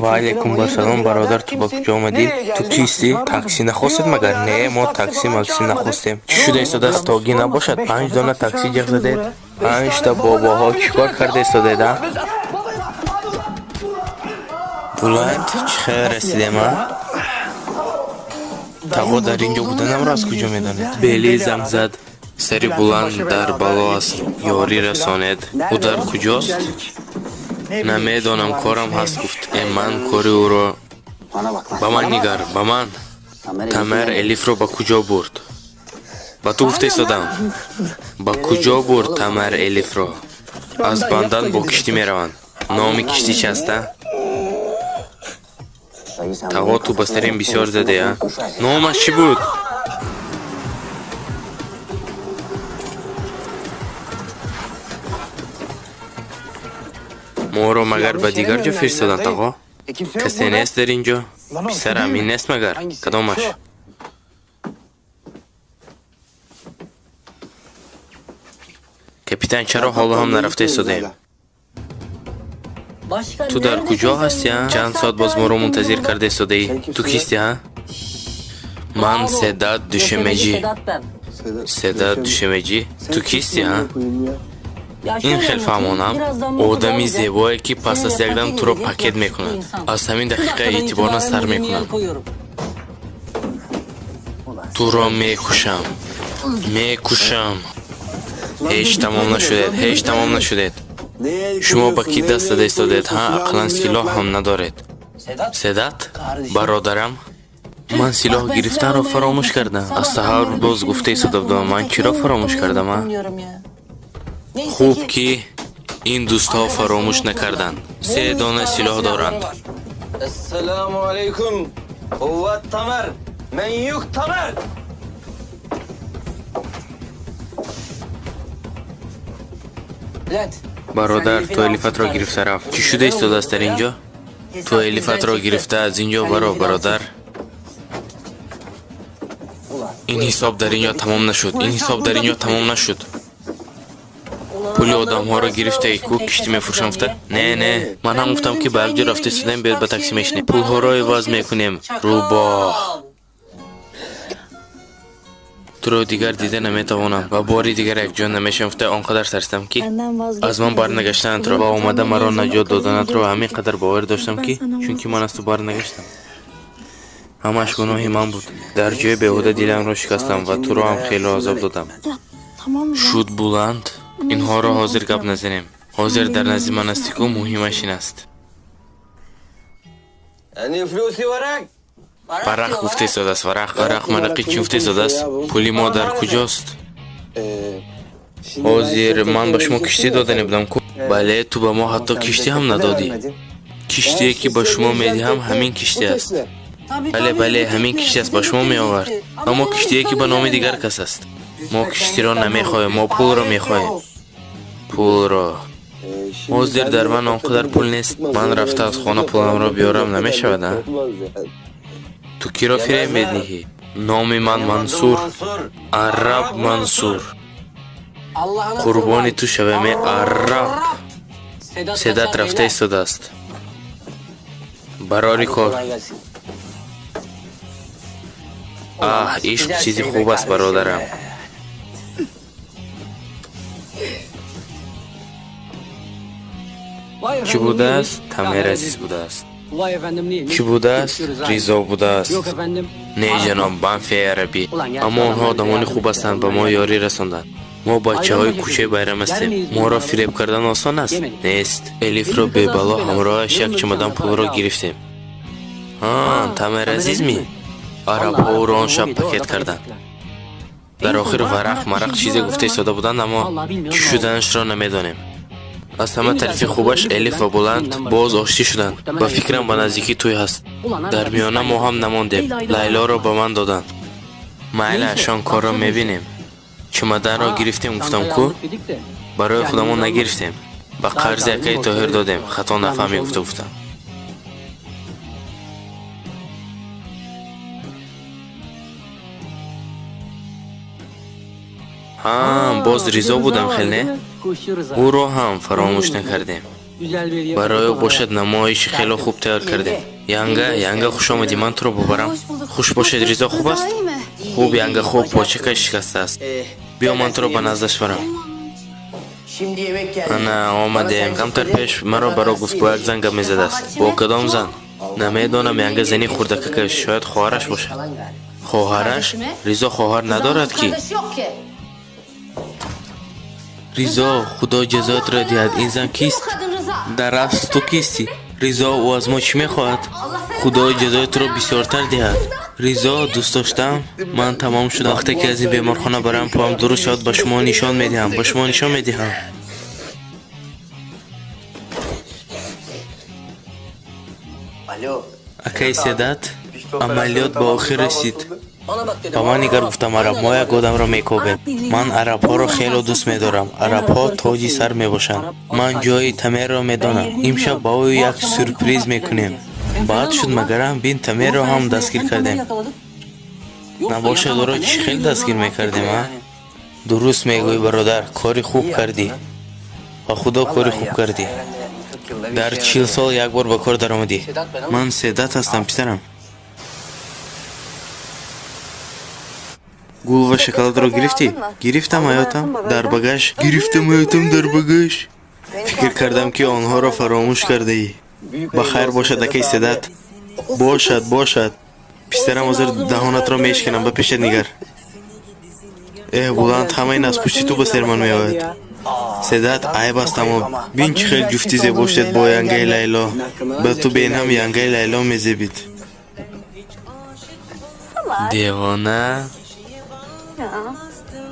Ва алайкум ассалом, бародар, ту ба куҷо омадӣ? Ту кистӣ? Таксӣ нахостед магар? Не, мо таксӣ максӣ нахостем. Чӣ шуда истодааст? Тогӣ набошад? Панҷ дона таксӣ ҷиғ задед? Панҷта бобоҳо чӣ кор карда истодед, а? Буланд, чӣ хел расидем, а? Тағо дар ин ҷо буданамро аз куҷо медонед? Бели занг зад. Сари Буланд дар бало аст. Ёрӣ расонед. Ӯ дар куҷост? Намедонам, корам ҳаст гуфт. Э, ман кори ӯро. Bana bak lan. Ба ман нигар, ба ман. Tamer Elif'i Тамар Элифро ба куҷо бурд? Ба ту гуфта истодам. Ба куҷо бурд Тамар Элифро? Аз бандан бо киштӣ мераванд. Номи киштӣ чи аст, а? Dayı sen Тағо, ту ба сарим бисёр заде, а? Номаш чӣ буд? Моро магар ба дигар ҷо фиристоданд, тағо? E kimse yok Касе burada. нест дар ин ҷо? Писарам, ин нест магар? Кадомаш? Капитан, чаро ҳоло ҳам нарафта истодаем? Başka Ту дар neredesin куҷо sen ҳастӣ, ya? а? Kaç Чанд соат saattir боз моро arayıp мунтазир duruyorum. карда истодаӣ. Ту кистӣ, а? Ман Bravo. Седат Döşemeci Душемеҷӣ. Sedat ben. Седат Душемеҷӣ? Ту кисти, ҳа? Ya Ин şöyle хел anlatayım. фаҳмонам, Birazdan motorda одами olacak. зебое, ки пас аз Seninle якдам paket туро edecek пакет yakışıklı мекунад. insan. Аз ҳамин Şu дақиқа dakikadan эътиборан itibaren сар elimi мекунам. el koyuyorum. Туро мекушам, мекушам. Ҳеҷ тамом нашудед, ҳеҷ тамом нашудед. Шумо ба кӣ даст зада истодед, ҳа? Ақаллан силоҳ ҳам надоред. Sedat. Седат, бародарам, ман силоҳ Bak ben silah гирифтанро almayı фаромӯш unutmuşum. кардам. Аз Sabahtan саҳар beri боз bütün гуфта gün истода будам, ман unutmuyorum чиро ya. фаромӯш Neyi кардам, а? unuttum ya. Neyse Хуб, ki ки ин дӯстҳо фаромӯш накарданд. Се дона силоҳ доранд. Esselamu aleyküm. Kuvvet Tamer. Menyuk Tamer. Bülent. Бародар, sen ту Elif'in Элифатро alsın гирифта kardeşim. рафт. Чӣ шуда Neden истодааст oldu дар ya? ин ҷо? Ту Hesap Элифатро bizden çıktı. гирифта аз ин ҷо Sen баро, Elif'in бародар. alsın. Ин ҳисоб дар ин ҷо тамом нашуд, ин ҳисоб дар ин ҷо тамом нашуд. Ulan Пули adamların одамҳоро parasını гирифтаи alırsın ку tekne киштӣ мефурӯшам satacağım гуфта. diye. Не, не, ман ҳам Ben гуфтам, dedim ки ба çay як ҷо yiyelim, рафта истодаем, gidip биёед ба taksiye такси мешинем, binelim, пулҳоро paraları иваз konuşuruz. мекунем. Рӯбоҳ. Çakal. Туро дигар дида наметавонам ва бори дигар якҷо намешавам гуфта, он қадар тарсидам, ки Benden аз ман vazgeçmedin. барнагаштанатро ва Bugün омада utanma маро yüzüne наҷот o kadar доданатро ince ҳамин ki. қадар боварӣ доштам, Ben ки sana чунки ман аз ту vazgeçtim. барнагаштам. Ҳамаш гуноҳи ман буд. Дар ҷои беҳуда диламро шикастам ва туро ҳам хело азоб додам. Ya tamam ya. Шуд, Буланд, Bunun инҳоро üstüne ҳозир гап konuşmayalım. назанем. Ҳозир Sen дар benim назди ман yüzümü ҳастӣ ку, муҳимаш ин аст. Yani flusi varak. Varak Варақ diyor, гуфта varak. истодааст, варақ, варақ, марақӣ чӣ гуфта истодааст? Пули мо дар куҷост? Ҳозир ман ба шумо киштӣ додане будам ку? Бале, ту ба мо ҳатто киштӣ ҳам надодӣ. Киштие, ки ба шумо медиҳам, ҳамин киштӣ аст. Tabii Бале, tabii бале, bu ҳамин tekne киштӣ аст, bizim ба шумо меовард. teknemizdi. Ama Аммо onu киштие, ки ба номи istemiyorum дигар ben. кас аст. Мо киштиро намехоҳем, мо пулро мехоҳем, пулро. Ҳозир дар ман он қадар пул нест. Ман рафта аз хона пуламро биёрам, намешавад, а? Ту киро фиреб медиҳӣ? Номи ман Benim adım Мансур. Mansur. Араб Мансур. Allah'ına Қурбони kurban. ту шаваме, араб. Sedat, Седат kaçar рафта beyler. истодааст. Барори Hadi кор. kolay gelsin. Аҳ, ишқ Güzel чизи şey be хуб аст, kardeşim бародарам. be. Vay Чӣ efendim будааст? neymiş? Тамер Tamer азиз Aziz. будааст. Vay efendim neymiş? Чӣ будааст? Görüşürüz abi. Ризо будааст. Yok efendim. Не, Arap ҷаноб, банфи арабӣ. Улан, я Аммо онҳо adamlar одамони yardım хуб etti, ҳастанд, ба onlar мо yardım ёрӣ расонданд. Мо бачаҳои Bayram кӯчаи байрам ҳастем. Yer miyiz Моро bunları? фиреб кардан осон аст? Yemedik. Нест. Элифро Elif бебало kazası ҳамроҳаш belası. як чамадан Yılın пулро uçağına гирифтем. Ҳа, Ha, Тамер Tamer азиз Aziz ми? mi? Арабҳо Vallahi ӯро он Araplar шаб o gece пакет orada карданд. ettiler. Дар En son охир varak варақ marak bir марақ şey чизе diyorlardı гуфта ama истода буданд, аммо Vallahi bilmiyorum чӣ ne oldu. шуданашро намедонем. Аз ҳама En güzel тарафи tarafı хубаш Elif Элиф ва Bülent Буланд filmden боз başladı. оштӣ шуданд. Ба Muhtemelen фикрам, ба yakın наздикӣ тӯй ҳаст. Ulan Дар arada biz миёна мо ҳам kaybettik. намондем. Leyla'yı da bana Лайлоро ба bıraktılar. ман доданд. Майлаш, Neyse он корро bakacağız işte. мебинем. Чумаданро Ha, гирифтем, гуфтам çantayı ку, aldık dedik de барои худамон kendimiz almadık. нагирифтем. Ба Daha қарзи kalbim акаи borçları Тоҳир додем. ödedik. Хато Yanlış нафаҳмӣ, гуфта olmasın. гуфтам. Ҳа, Ha, боз bir de Ризо Rıza будам, vardı хел değil не? mi? Kuşçu Rıza. Ӯро ҳам Onu da фаромӯш unutmayın. накардем. Güzel bir hediye Барои paketi ӯ ona бошад verdik. намоиши хело Tertemiz. хуб тайёр кардем. Янга, Yenge hoş Янга, geldin. хуш омадӣ, ман туро бубарам. Hoş bulduk. Хуш бошед, Nasıl? Ризо хуб Rıza аст? iyi mi? Хуб, Янга, İyi, хуб, bacak почакаш kırık. шикастааст. Ee, Биё, ман ben туро seni ба yemek наздаш барам. Şimdi yemek geldi. Ана, Bana омадем. sen Камтар söyle, пеш маро ben баро гуфт, бо як aslıyım. зан гап мезадааст. Бо кадом зан? Намедонам, Янга, зани хурдакака, шояд хоҳараш Kardeşi бошад. falan galiba. Хоҳараш? Kardeşi mi? Ризо хоҳар Rıza'nın надорад ки? kardeşi yok ki. Ризо, худо ҷазоятро Allah диҳад, belanı ин зан versin. Kim bu кист? kadın Rıza? Дар асл ту кистӣ? Ризо, ӯ аз мо чӣ мехоҳад? Allah seni Худо daha da çok ҷазоятро belanı бисёртар versin. диҳад. Rıza, Ризо, seni дӯст доштам, ман тамом шудам. Вақте ки аз ин беморхона барам, поам дуруст шавад, ба шумо нишон медиҳам, ба шумо нишон медиҳам. Alo. Акаи Седат, амалиёт ба охир расид. Bana bak dedim. Ба ман нигар, Arap. гуфтам, араб, Aynen мо як öyle. одамро мекобем. Arap birliğini Ман арабҳоро Bundan хело başka дӯст медорам. sultan. Ben Арабҳо Arapları çok тоҷи сар seviyorum. мебошанд. Arap Ман at ҷои sahibi. Тамерро Ben медонам. yerini Имшаб biliyorum. ба ӯ Bu як akşam ona bir сюрприз kumpas мекунем. düzenleyeceğiz. Hem Баъд fena mı шуд, olmaz? магарам бин, Bunun Тамерро ҳам sayesinde дастгир hem Tamer'i кардем. yakaladık. Yoksa Набошад, ӯро yakalasa чӣ ne хел bileyim дастгир lan мекардем, affetmiyor а? yani. Дуруст мегӯӣ, бародар, кори хуб İyi кардӣ. yaptın ha. Ба худо, кори Vallahi iyi хуб yaptın. кардӣ. Herhalde 40 yılda bir Дар işe 40 yaradı. сол як бор ба кор даромадӣ. Sedat ben ama. Ман Седат ҳастам, писарам. Гул ва шоколадро гирифтӣ? Гирифтам, ҳаётам, дар багаж. Гирифтам, ҳаётам, дар багаж. Фикр кардам, ки онҳоро фаромӯш кардаӣ. Ба хайр бошад, акай Седат. Бошад, бошад. Писарам, ҳозир даҳонатро мешканам, ба пешат нигар. Эҳ, Буланд, ҳамаи ин аз пушти ту ба серман меояд. Седат, айб аст, аммо бин, чӣ хел ҷуфти зебо шудед бо янгаи Лайло. Ба ту бенҳам янгаи Лайло мезебид. Девона. Ya.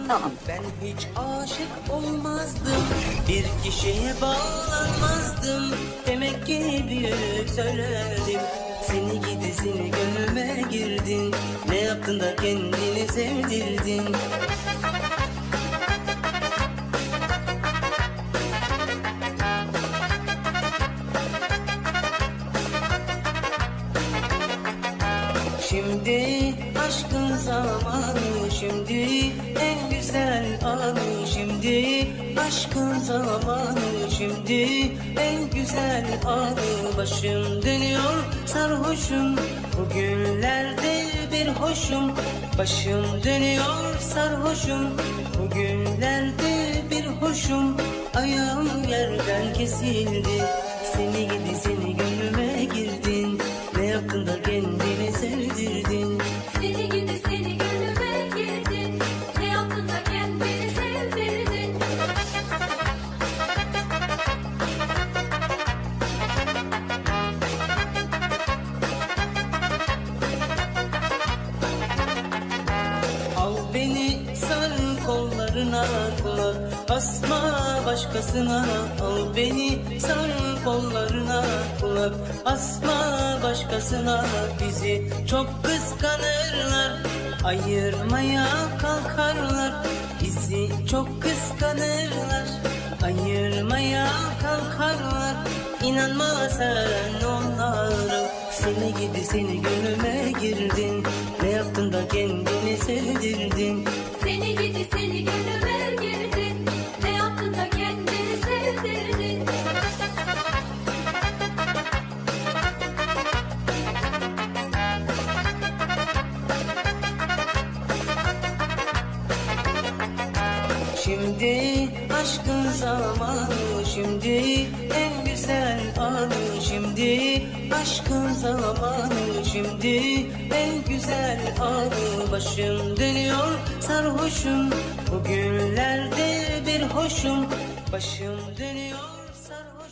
Tamam. Ben hiç aşık olmazdım, bir kişiye bağlanmazdım. Demek ki büyük söyledim. Seni gidi seni, gönlüme girdin. Ne yaptın da kendini sevdirdin? Şimdi aşkın zamanı, şimdi en güzel anı, şimdi aşkın zamanı, şimdi en güzel anı. Başım dönüyor, sarhoşum, bugünlerde bir hoşum. Başım dönüyor, sarhoşum, bugünlerde bir hoşum. Ayağım yerden kesildi. Seni gidi seni, gönlüme girdin. Ne yaptın da kendini sevdirdin? Seni gidi seni, gönlüme girdin. Ne yaptın da kendini sevdirdin? Al beni sar kollarına, kulak asma başkasına. Al beni sar kollarına, kulak asma başkasına. Bizi çok kıskanırlar, ayırmaya kalkarlar. Bizi çok kıskanırlar, ayırmaya kalkarlar. İnanma sen onlara. Seni gidi seni, gönlüme girdin. Ne yaptın da kendini sevdirdin? Seni gidi seni, gönlüme girdin. Ne yaptın da kendini sevdirdin? Şimdi aşkın zamanı, şimdi en güzel anı, şimdi aşkın zamanı, şimdi en güzel anı. Başım dönüyor, sarhoşum, bugünlerde bir hoşum. Başım dönüyor, sarhoşum.